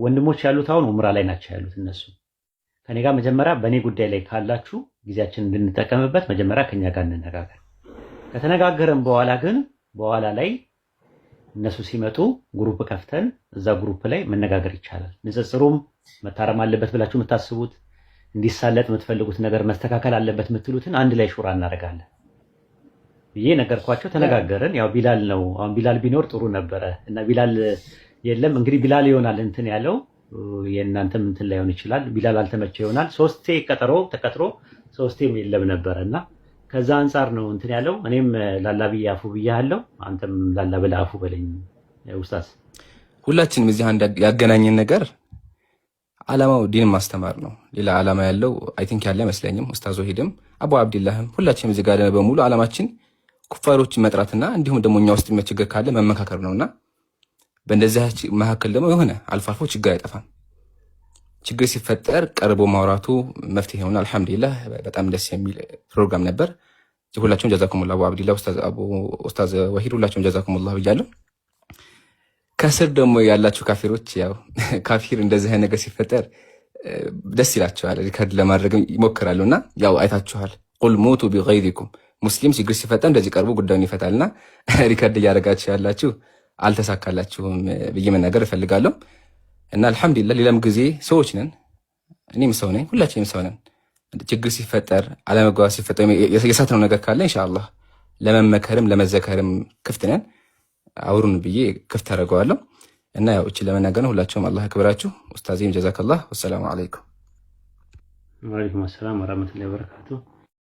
[SPEAKER 1] ወንድሞች ያሉት አሁን ኡምራ ላይ ናቸው ያሉት። እነሱ ከኔ ጋር መጀመሪያ በእኔ ጉዳይ ላይ ካላችሁ ጊዜያችንን እንድንጠቀምበት መጀመሪያ ከኛ ጋር እንነጋገር። ከተነጋገርን በኋላ ግን በኋላ ላይ እነሱ ሲመጡ group ከፍተን እዛ group ላይ መነጋገር ይቻላል። ንጽጽሩም መታረም አለበት ብላችሁ የምታስቡት፣ እንዲሳለጥ የምትፈልጉት ነገር፣ መስተካከል አለበት የምትሉትን አንድ ላይ ሹራ እናደርጋለን ብዬ ነገርኳቸው። ተነጋገርን። ያው ቢላል ነው፣ አሁን ቢላል ቢኖር ጥሩ ነበረ እና ቢላል የለም። እንግዲህ ቢላል ይሆናል እንትን ያለው፣ የእናንተም እንትን ላይሆን ይችላል። ቢላል አልተመቸ ይሆናል። ሶስቴ ቀጠሮ ተቀጥሮ ሶስቴም የለም ነበረ እና ከዛ አንጻር ነው እንትን ያለው። እኔም ላላ ብዬ አፉ ብያለሁ። አንተም ላላ ብለህ አፉ በለኝ ኡስታዝ።
[SPEAKER 7] ሁላችንም እዚህ አንድ ያገናኘን ነገር ዓላማው ዲን ማስተማር ነው። ሌላ ዓላማ ያለው I think ያለ አይመስለኝም። ኡስታዝ ወሂድም አቡ አብዲላህም ሁላችንም እዚህ ጋር በሙሉ ዓላማችን ኩፋሮችን መጥራትና እንዲሁም ደግሞ እኛ ውስጥ ችግር ካለ መመካከር ነውና በእንደዚህ መካከል ደግሞ የሆነ አልፎ አልፎ ችግር አይጠፋም። ችግር ሲፈጠር ቀርቦ ማውራቱ መፍትሄ ሆነ። الحمد لله በጣም ደስ የሚል ፕሮግራም ነበር። ሁላችሁም جزاكم الله፣ አቡ አብዲላህ፣ ኡስታዝ ወሂድ ሁላችሁም جزاكم الله ብያለሁ። ከስር ደግሞ ያላችሁ ካፊሮች፣ ያው ካፊር እንደዚህ አይነት ነገር ሲፈጠር ደስ ይላቸዋል፣ record ለማድረግ ይሞክራሉ። እና ያው አይታችኋል። قل موتوا بغيظكم፣ ሙስሊም ችግር ሲፈጠር እንደዚህ ቀርቦ ጉዳዩን ይፈታልና record እያደረጋችሁ ያላችሁ አልተሳካላችሁም ብዬ መናገር እፈልጋለሁ። እና الحمد لله ሌላም ጊዜ ሰዎች ነን፣ እኔም ሰው ነኝ፣ ሁላችንም ሰው ነን። ችግር ሲፈጠር፣ አለመግባባት ሲፈጠር፣ የሳትነው ነገር ካለ إن شاء الله ለመመከርም ለመዘከርም ክፍት ነን። አውሩን ብዬ ክፍት አደርገዋለሁ። እና ያው እቺ ለመናገር ነው። ሁላችሁም አላህ ያክብራችሁ። ኡስታዚም جزاك الله። والسلام عليكم።
[SPEAKER 1] وعليكم السلام ورحمة الله وبركاته።